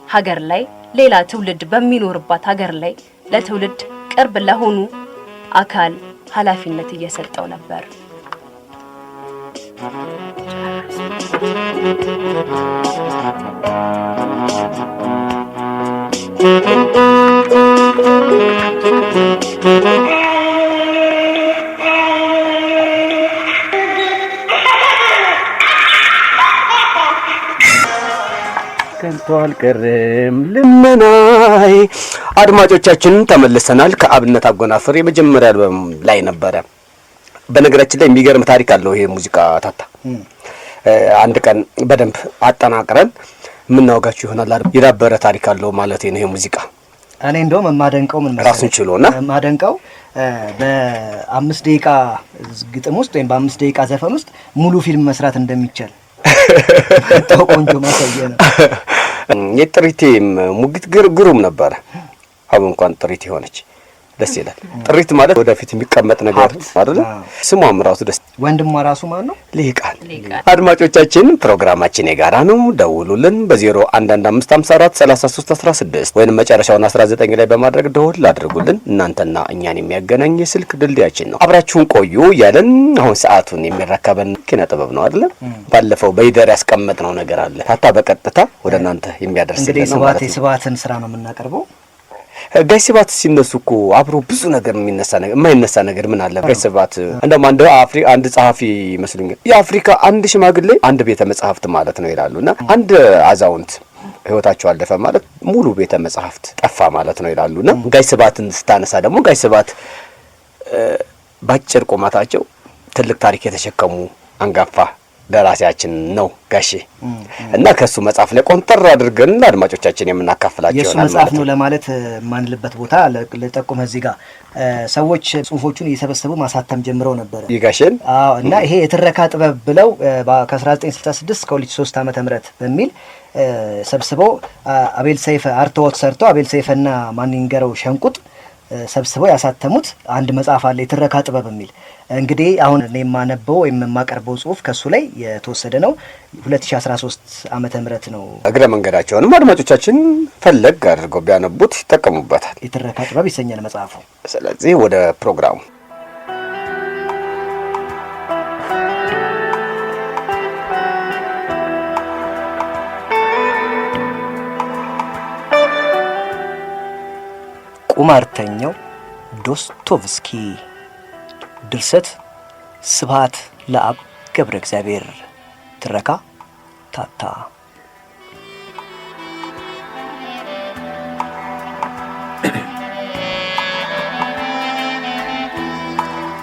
ሀገር ላይ፣ ሌላ ትውልድ በሚኖርባት ሀገር ላይ፣ ለትውልድ ቅርብ ለሆኑ አካል ኃላፊነት እየሰጠው ነበር። ከንቱ አልቀረም ልመናይ። አድማጮቻችን ተመልሰናል። ከአብነት አጎናፍር የመጀመሪያ አልበም ላይ ነበረ። በነገራችን ላይ የሚገርም ታሪክ አለው ይሄ ሙዚቃ ታታ። አንድ ቀን በደንብ አጠናቅረን የምናወጋችሁ ይሆናል። የዳበረ ታሪክ አለው ማለት ነው ይሄ ሙዚቃ። እኔ እንደውም የማደንቀው ምን መሰለህ፣ ራሱን ችሎና የማደንቀው በ5 ደቂቃ ግጥም ውስጥ ወይም በ5 ደቂቃ ዘፈን ውስጥ ሙሉ ፊልም መስራት እንደሚቻል በጣም ቆንጆ ማሳያ ነው። የጥሪቴም ሙግት ግሩም ነበረ። አሁን እንኳን ጥሪት የሆነች ደስ ይላል። ጥሪት ማለት ወደፊት የሚቀመጥ ነገር አይደል? ስሟም ራሱ ደስ ወንድሟ ራሱ ማን ነው? ሊቃን። አድማጮቻችን ፕሮግራማችን የጋራ ነው። ደውሉልን በ0115543316 ወይንም መጨረሻውን 19 ላይ በማድረግ ደውል አድርጉልን። እናንተና እኛን የሚያገናኝ የስልክ ድልድያችን ነው። አብራችሁን ቆዩ እያለን አሁን ሰዓቱን የሚረከበን ኪነ ጥበብ ነው አይደል? ባለፈው በይደር ያስቀመጥነው ነገር አለ ታታ በቀጥታ ወደ እናንተ የሚያደርስልን እንግዲህ ነው ማለት ነው። የስብሐትን ስራ ነው የምናቀርበው። ጋሽ ስብሐት ሲነሱ እኮ አብሮ ብዙ ነገር የሚነሳ ነገር የማይነሳ ነገር ምን አለ? ጋሽ ስብሐት እንደውም አንድ ጸሐፊ ይመስሉኛል የአፍሪካ አንድ ሽማግሌ አንድ ቤተ መጻሕፍት ማለት ነው ይላሉና አንድ አዛውንት ህይወታቸው አለፈ ማለት ሙሉ ቤተ መጻሕፍት ጠፋ ማለት ነው ይላሉና ጋሽ ስብሐትን ስታነሳ ደግሞ ጋሽ ስብሐት ባጭር ቁመታቸው ትልቅ ታሪክ የተሸከሙ አንጋፋ ደራሲያችን ነው ጋሼ። እና ከሱ መጽሐፍ ላይ ቆንጠር አድርገን ለአድማጮቻችን የምናካፍላቸው የሱ ይሆናል መጽሐፍ ማለት ነው ነው። ለማለት የማንልበት ቦታ ልጠቁምህ እዚህ ጋር ሰዎች ጽሁፎቹን እየሰበሰቡ ማሳተም ጀምረው ነበር። ይጋሼን? አዎ። እና ይሄ የትረካ ጥበብ ብለው ከ1966 እስከ 2003 ዓመተ ምህረት በሚል ሰብስበው አቤል ሰይፈ አርትዖት ሰርተው አቤል ሰይፈና ማንንገረው ሸንቁጥ ሰብስበው ያሳተሙት አንድ መጽሐፍ አለ የትረካ ጥበብ የሚል። እንግዲህ አሁን እኔ የማነበው ወይም የማቀርበው ጽሁፍ ከሱ ላይ የተወሰደ ነው። 2013 ዓመተ ምህረት ነው። እግረ መንገዳቸውንም አድማጮቻችን ፈለግ አድርገው ቢያነቡት ይጠቀሙበታል። የትረካ ጥበብ ይሰኛል መጽሐፉ። ስለዚህ ወደ ፕሮግራሙ ቁማርተኛው ዶስቶቭስኪ። ድርሰት ስብሐት ለአብ ገብረ እግዚአብሔር። ትረካ ታታ።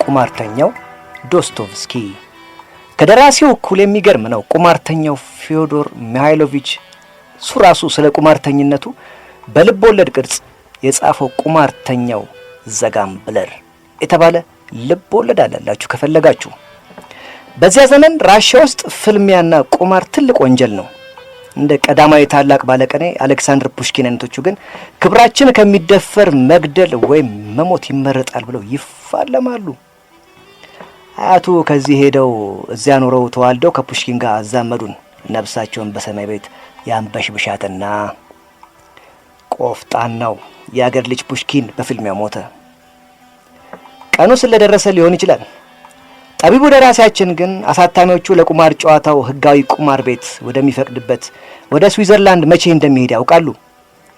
ቁማርተኛው ዶስቶቭስኪ ከደራሲው እኩል የሚገርም ነው። ቁማርተኛው ፊዮዶር ሚሃይሎቪች እሱ ራሱ ስለ ቁማርተኝነቱ በልብ ወለድ ቅርጽ የጻፈው ቁማርተኛው ዘጋምብለር የተባለ ልብ ወለድ አለላችሁ ከፈለጋችሁ። በዚያ ዘመን ራሽያ ውስጥ ፍልሚያና ቁማር ትልቅ ወንጀል ነው። እንደ ቀዳማዊ ታላቅ ባለቅኔ አሌክሳንደር ፑሽኪን አይነቶቹ ግን ክብራችን ከሚደፈር መግደል ወይም መሞት ይመረጣል ብለው ይፋለማሉ። አያቱ ከዚህ ሄደው እዚያ ኖረው ተዋልደው ከፑሽኪን ጋር አዛመዱን። ነፍሳቸውን በሰማይ ቤት ያንበሽብሻትና ቆፍጣናው የአገር ልጅ ፑሽኪን በፍልሚያው ሞተ። ቀኑ ስለደረሰ ሊሆን ይችላል። ጠቢቡ ደራሲያችን ግን አሳታሚዎቹ ለቁማር ጨዋታው ህጋዊ ቁማር ቤት ወደሚፈቅድበት ወደ ስዊዘርላንድ መቼ እንደሚሄድ ያውቃሉ።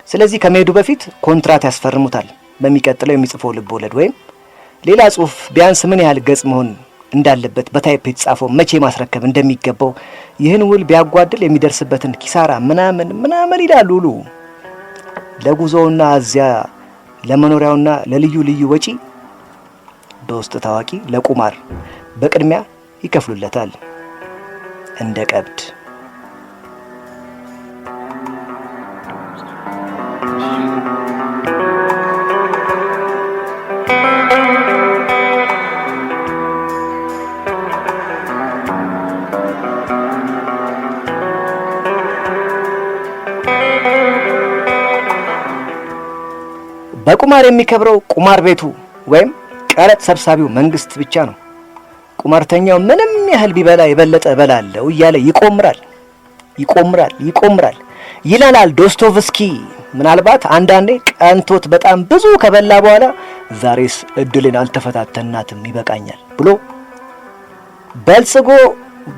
ስለዚህ ከመሄዱ በፊት ኮንትራት ያስፈርሙታል። በሚቀጥለው የሚጽፈው ልብ ወለድ ወይም ሌላ ጽሁፍ ቢያንስ ምን ያህል ገጽ መሆን እንዳለበት በታይፕ የተጻፈው መቼ ማስረከብ እንደሚገባው ይህን ውል ቢያጓድል የሚደርስበትን ኪሳራ ምናምን ምናምን ይላሉ ውሉ። ለጉዞውና እዚያ ለመኖሪያውና ለልዩ ልዩ ወጪ በውስጥ ታዋቂ ለቁማር በቅድሚያ ይከፍሉለታል እንደ ቀብድ። በቁማር የሚከብረው ቁማር ቤቱ ወይም ቀረጥ ሰብሳቢው መንግስት ብቻ ነው። ቁማርተኛው ምንም ያህል ቢበላ የበለጠ እበላለሁ እያለ ይቆምራል፣ ይቆምራል፣ ይቆምራል ይላል ዶስቶቭስኪ። ምናልባት አንዳንዴ ቀንቶት በጣም ብዙ ከበላ በኋላ ዛሬስ እድልን አልተፈታተናትም ይበቃኛል ብሎ በልጽጎ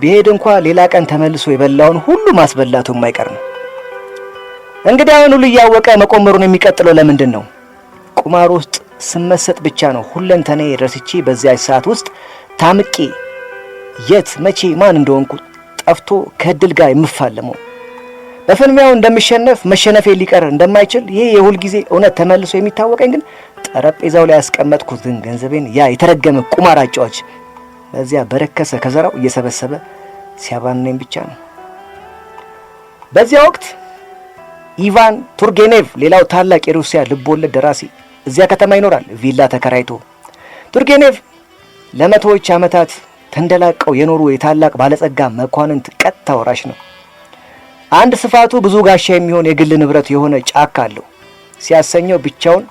ቢሄድ እንኳ ሌላ ቀን ተመልሶ የበላውን ሁሉ ማስበላቱ የማይቀር ነው። እንግዲህ አሁን ሁሉ እያወቀ መቆመሩን የሚቀጥለው ለምንድን ነው? ቁማር ውስጥ ስመሰጥ ብቻ ነው ሁለንተናዬ ረስቼ በዚያች ሰዓት ውስጥ ታምቄ የት መቼ ማን እንደሆንኩ ጠፍቶ ከእድል ጋር የምፋለመው። በፍልሚያው እንደምሸነፍ መሸነፌ ሊቀር እንደማይችል ይሄ የሁል ጊዜ እውነት ተመልሶ የሚታወቀኝ ግን ጠረጴዛው ላይ ያስቀመጥኩትን ገንዘቤን ያ የተረገመ ቁማር አጫዋች በዚያ በረከሰ ከዘራው እየሰበሰበ ሲያባነኝ ብቻ ነው። በዚያ ወቅት ኢቫን ቱርጌኔቭ ሌላው ታላቅ የሩሲያ ልቦለድ ደራሲ እዚያ ከተማ ይኖራል፣ ቪላ ተከራይቶ። ቱርጌኔቭ ለመቶዎች ዓመታት ተንደላቀው የኖሩ የታላቅ ባለጸጋ መኳንንት ቀጥታ ወራሽ ነው። አንድ ስፋቱ ብዙ ጋሻ የሚሆን የግል ንብረት የሆነ ጫካ አለው። ሲያሰኘው ብቻውን፣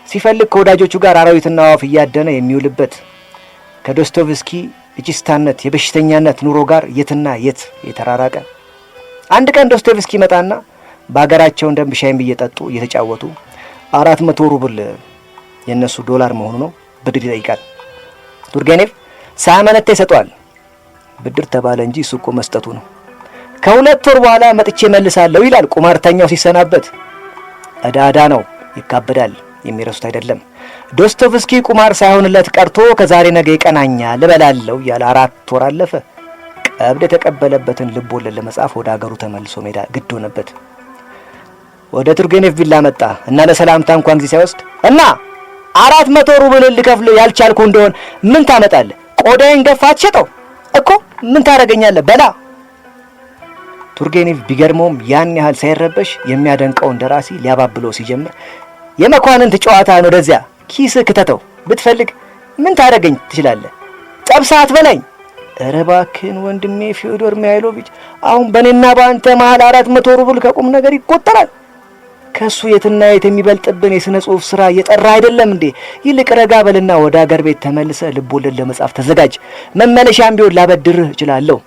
ሲፈልግ ከወዳጆቹ ጋር አራዊትና አዕዋፍ እያደነ የሚውልበት ከዶስቶቭስኪ የቺስታነት የበሽተኛነት ኑሮ ጋር የትና የት የተራራቀ። አንድ ቀን ዶስቶቭስኪ መጣና በሀገራቸው ደንብ ሻይም እየጠጡ እየተጫወቱ 400 ሩብል የእነሱ ዶላር መሆኑ ነው ብድር ይጠይቃል። ቱርጌኔቭ ሳያመነታ ይሰጠዋል። ብድር ተባለ እንጂ እሱ እኮ መስጠቱ ነው። ከ2 ወር በኋላ መጥቼ መልሳለሁ ይላል ቁማርተኛው ሲሰናበት። ዕዳ ዕዳ ነው፣ ይካበዳል፣ የሚረሱት አይደለም። ዶስቶቭስኪ ቁማር ሳይሆንለት ቀርቶ ከዛሬ ነገ ይቀናኛል እበላለሁ እያለ 4 ወር አለፈ። ቀብድ የተቀበለበትን ልብ ወለድ ለመጻፍ ወደ አገሩ ተመልሶ ሜዳ ግድ ሆነበት። ወደ ቱርጌኔቭ ቪላ መጣ እና ለሰላምታ እንኳን ጊዜ ሳይወስድ እና 400 ሩብል ልከፍል ያልቻልኩ እንደሆን ምን ታመጣለህ? ቆዳዬን ገፋ አትሸጠው እኮ ምን ታደርገኛለህ? በላ። ቱርጌኔቭ ቢገርመውም ያን ያህል ሳይረበሽ የሚያደንቀውን ደራሲ ሊያባብለው ሲጀምር የመኳንንት ጨዋታን ወደዚያ ኪስ ክተተው፣ ብትፈልግ ምን ታደርገኝ ትችላለህ? ጠብሰህ አትበላኝ። ኧረ እባክህን ወንድሜ ፊዮዶር ሚሃይሎቪች፣ አሁን በእኔና በአንተ መሀል 400 ሩብል ከቁም ነገር ይቆጠራል። ከሱ የትና የት የሚበልጥብን የሥነ ጽሑፍ ሥራ እየጠራ አይደለም እንዴ? ይልቅ ረጋ በልና ወደ አገር ቤት ተመልሰ ልቦለድ ለመጻፍ ተዘጋጅ። መመለሻም ቢሆን ላበድርህ እችላለሁ።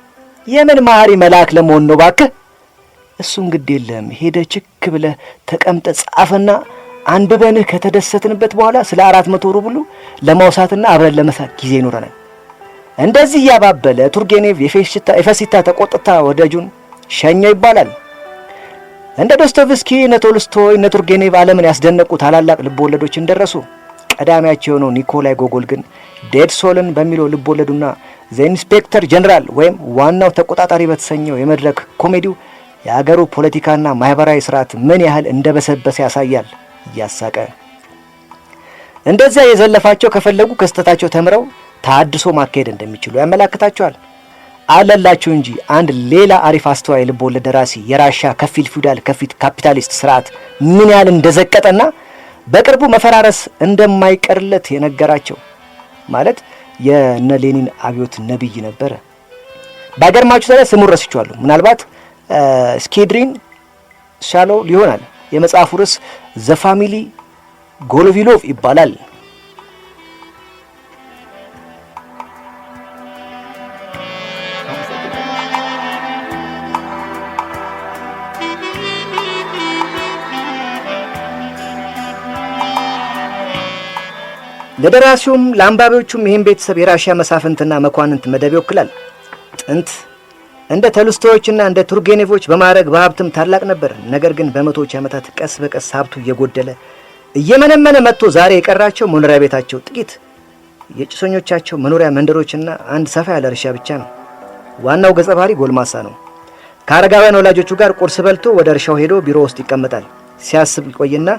የምን መሐሪ መልአክ ለመሆን ነው ባክህ? እሱም ግድ የለም ሄደ ችክ ብለህ ተቀምጠ ጻፈና አንብበንህ ከተደሰትንበት በኋላ ስለ 400 ሩብሉ ለማውሳትና አብረን ለመሳቅ ጊዜ ይኖረናል። እንደዚህ እያባበለ ቱርጌኔቭ የፌሽታ ተቆጥታ ወዳጁን ሸኘው ይባላል። እንደ ዶስቶቭስኪ፣ እነ ቶልስቶይ፣ እነ ቱርጌኔቭ ዓለምን ያስደነቁ ታላላቅ ልቦለዶችን ደረሱ። ቀዳሚያቸው የሆነው ኒኮላይ ጎጎል ግን Dead Soul ን በሚለው ልቦለዱና The Inspector General ወይም ዋናው ተቆጣጣሪ በተሰኘው የመድረክ ኮሜዲው የአገሩ ፖለቲካና ማህበራዊ ስርዓት ምን ያህል እንደበሰበሰ ያሳያል እያሳቀ። እንደዚያ የዘለፋቸው ከፈለጉ ከስተታቸው ተምረው ታድሶ ማካሄድ እንደሚችሉ ያመላክታቸዋል። አለላችሁ እንጂ አንድ ሌላ አሪፍ አስተዋይ ልቦለድ ደራሲ የራሻ ከፊል ፊውዳል ከፊል ካፒታሊስት ስርዓት ምን ያህል እንደዘቀጠና በቅርቡ መፈራረስ እንደማይቀርለት የነገራቸው ማለት የነ ሌኒን አብዮት ነብይ ነበረ። ባገርማችሁ ታዲያ ስሙን ረስቼዋለሁ። ምናልባት ስኬድሪን ሻሎ ሊሆናል። የመጽሐፉ ርዕስ The Family ጎሎቪሎቭ ይባላል። ለደራሲውም ለአንባቢዎቹም ይህን ቤተሰብ የራሽያ መሳፍንትና መኳንንት መደብ ይወክላል። ጥንት እንደ ቶልስቶዮችና እንደ ቱርጌኔቮች በማዕረግ በሀብትም ታላቅ ነበር። ነገር ግን በመቶዎች ዓመታት ቀስ በቀስ ሀብቱ እየጎደለ እየመነመነ መጥቶ ዛሬ የቀራቸው መኖሪያ ቤታቸው ጥቂት የጭሰኞቻቸው መኖሪያ መንደሮችና አንድ ሰፋ ያለ እርሻ ብቻ ነው። ዋናው ገጸ ባህሪ ጎልማሳ ነው። ከአረጋውያን ወላጆቹ ጋር ቁርስ በልቶ ወደ እርሻው ሄዶ ቢሮ ውስጥ ይቀመጣል። ሲያስብ ይቆይና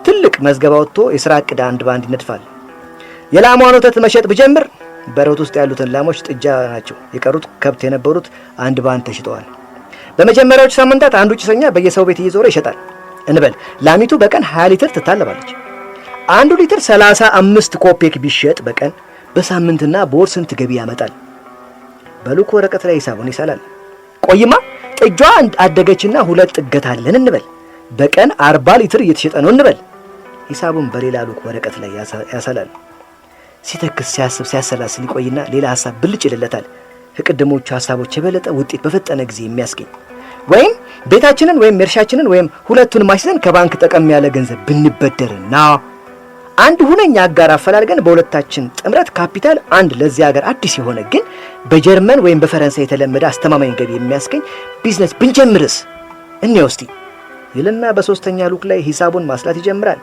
ትልቅ መዝገብ አውጥቶ የሥራ ዕቅድ አንድ በአንድ ይነድፋል። የላሟን ወተት መሸጥ ብጀምር በረት ውስጥ ያሉትን ላሞች ጥጃ ናቸው፣ የቀሩት ከብት የነበሩት አንድ በአንድ ተሽጠዋል። በመጀመሪያዎቹ ሳምንታት አንዱ ጭሰኛ በየሰው ቤት እየዞረ ይሸጣል። እንበል ላሚቱ በቀን 20 ሊትር ትታለባለች። አንዱ ሊትር 35 ኮፔክ ቢሸጥ በቀን በሳምንትና በወር ስንት ገቢ ያመጣል? በሉክ ወረቀት ላይ ሂሳቡን ይሰላል። ቆይማ ጥጇ አደገችና 2 ጥገት አለን እንበል። በቀን 40 ሊትር እየተሸጠ ነው እንበል። ሂሳቡን በሌላ ሉክ ወረቀት ላይ ያሰላል። ሲተክስ ሲያስብ ሲያሰላስል ይቆይና ሌላ ሐሳብ ብልጭ ይልለታል። ከቀደሞቹ ሐሳቦች የበለጠ ውጤት በፈጠነ ጊዜ የሚያስገኝ። ወይም ቤታችንን ወይም እርሻችንን ወይም ሁለቱን ማስይዘን ከባንክ ጠቀም ያለ ገንዘብ ብንበደርና አንድ ሁነኛ አጋር አፈላልገን በሁለታችን ጥምረት ካፒታል አንድ ለዚህ ሀገር አዲስ የሆነ ግን በጀርመን ወይም በፈረንሳይ የተለመደ አስተማማኝ ገቢ የሚያስገኝ ቢዝነስ ብንጀምርስ እንየው እስቲ ይልና በሶስተኛ ሉክ ላይ ሂሳቡን ማስላት ይጀምራል።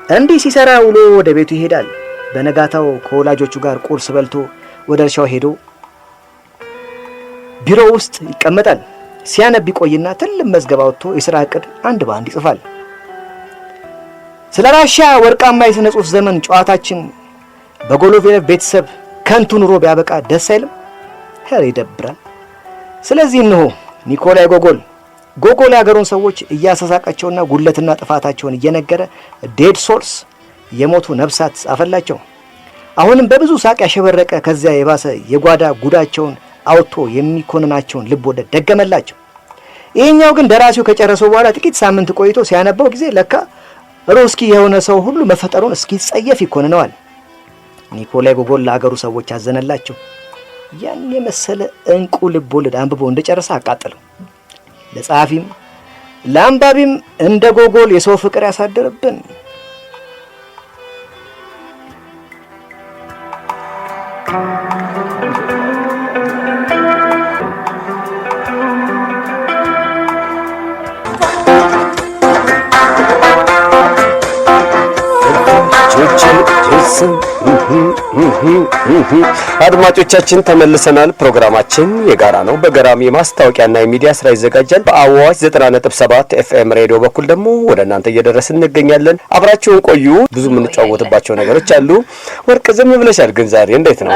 እንዲህ ሲሰራ ውሎ ወደ ቤቱ ይሄዳል። በነጋታው ከወላጆቹ ጋር ቁርስ በልቶ ወደ እርሻው ሄዶ ቢሮ ውስጥ ይቀመጣል። ሲያነብ ይቆይና ትልቅ መዝገብ አውጥቶ የሥራ ዕቅድ አንድ በአንድ ይጽፋል። ስለ ራሽያ ወርቃማ የሥነ ጽሑፍ ዘመን ጨዋታችን በጎሎቬለቭ ቤተሰብ ከንቱ ኑሮ ቢያበቃ ደስ አይልም? ኧረ ይደብራል። ስለዚህ እነሆ ኒኮላይ ጎጎል ጎጎል የሀገሩን ሰዎች እያሳሳቃቸውና ጉድለትና ጥፋታቸውን እየነገረ Dead Souls፣ የሞቱ ነፍሳት ጻፈላቸው። አሁንም በብዙ ሳቅ ያሸበረቀ ከዚያ የባሰ የጓዳ ጉዳቸውን አውጥቶ የሚኮንናቸውን ልብ ወለድ ደገመላቸው። ይሄኛው ግን ደራሲው ከጨረሰው በኋላ ጥቂት ሳምንት ቆይቶ ሲያነበው ጊዜ ለካ ሩስኪ የሆነ ሰው ሁሉ መፈጠሩን እስኪጸየፍ ይኮንነዋል። ኒኮላይ ጎጎል ለአገሩ ሰዎች አዘነላቸው። ያን የመሰለ እንቁ ልብ ወለድ አንብቦ እንደጨረሰ አቃጠለው። ለጸሐፊም ለአንባቢም እንደ ጎጎል የሰው ፍቅር ያሳደረብን። አድማጮቻችን ተመልሰናል። ፕሮግራማችን የጋራ ነው። በገራሚ የማስታወቂያና የሚዲያ ስራ ይዘጋጃል። በአዋሽ 90.7 ኤፍኤም ሬዲዮ በኩል ደግሞ ወደ እናንተ እየደረስን እንገኛለን። አብራችሁን ቆዩ። ብዙ የምንጫወትባቸው ነገሮች አሉ። ወርቅ ዝም ብለሻል፣ ግን ዛሬ እንዴት ነው?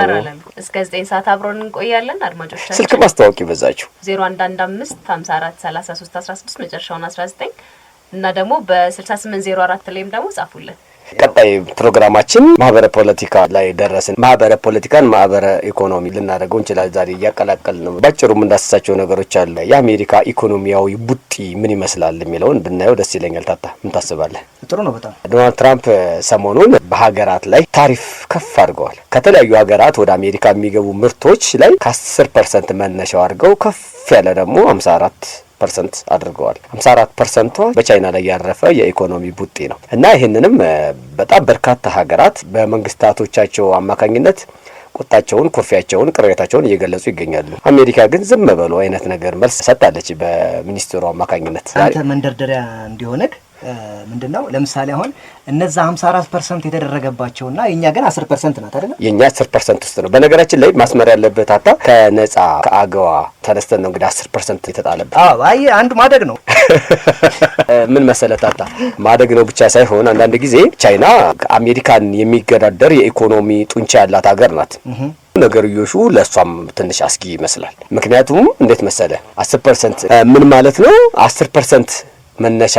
እስከ 9 ሰዓት አብሮን እንቆያለን። አድማጮቻችን ስልክ ማስታወቂ በዛችሁ። 0115 54 33 16 መጨረሻውን 19 እና ደግሞ በ6804 ላይም ደግሞ ጻፉልን። ቀጣይ ፕሮግራማችን ማህበረ ፖለቲካ ላይ ደረስን። ማህበረ ፖለቲካን ማህበረ ኢኮኖሚ ልናደርገው እንችላለን። ዛሬ እያቀላቀል ነው። ባጭሩ የምንዳስሳቸው ነገሮች አለ። የአሜሪካ ኢኮኖሚያዊ ቡጢ ምን ይመስላል የሚለውን ብናየው ደስ ይለኛል። ታታ ምን ታስባለህ? ጥሩ ነው በጣም። ዶናልድ ትራምፕ ሰሞኑን በሀገራት ላይ ታሪፍ ከፍ አድርገዋል። ከተለያዩ ሀገራት ወደ አሜሪካ የሚገቡ ምርቶች ላይ ከ10% መነሻው አድርገው ከፍ ያለ ደግሞ 54% አድርገዋል። 54%ቷ በቻይና ላይ ያረፈ የኢኮኖሚ ቡጢ ነው እና ይህንንም በጣም በርካታ ሀገራት በመንግስታቶቻቸው አማካኝነት ቁጣቸውን፣ ኩርፊያቸውን፣ ቅሬታቸውን እየገለጹ ይገኛሉ። አሜሪካ ግን ዝም በሉ አይነት ነገር መልስ ሰጥታለች በሚኒስትሩ አማካኝነት። አንተ መንደርደሪያ እንዲሆንክ ምንድነው ለምሳሌ አሁን እነዛ 54% የተደረገባቸውና የኛ ግን 10% ናት አይደለም? የኛ 10% ውስጥ ነው። በነገራችን ላይ ማስመር ያለበት አታ ከነጻ ከአገዋ ተነስተን ነው እንግዲህ 10% የተጣለበት። አዎ፣ አይ አንዱ ማደግ ነው። ምን መሰለህ ታታ፣ ማደግ ነው ብቻ ሳይሆን አንዳንድ ጊዜ ቻይና አሜሪካን የሚገዳደር የኢኮኖሚ ጡንቻ ያላት ሀገር ናት። ነገርዮሹ ለእሷም ትንሽ አስጊ ይመስላል። ምክንያቱም እንዴት መሰለ 10% ምን ማለት ነው? 10% መነሻ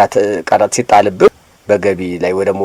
ቀረጥ ሲጣልብህ በገቢ ላይ ወይ ደግሞ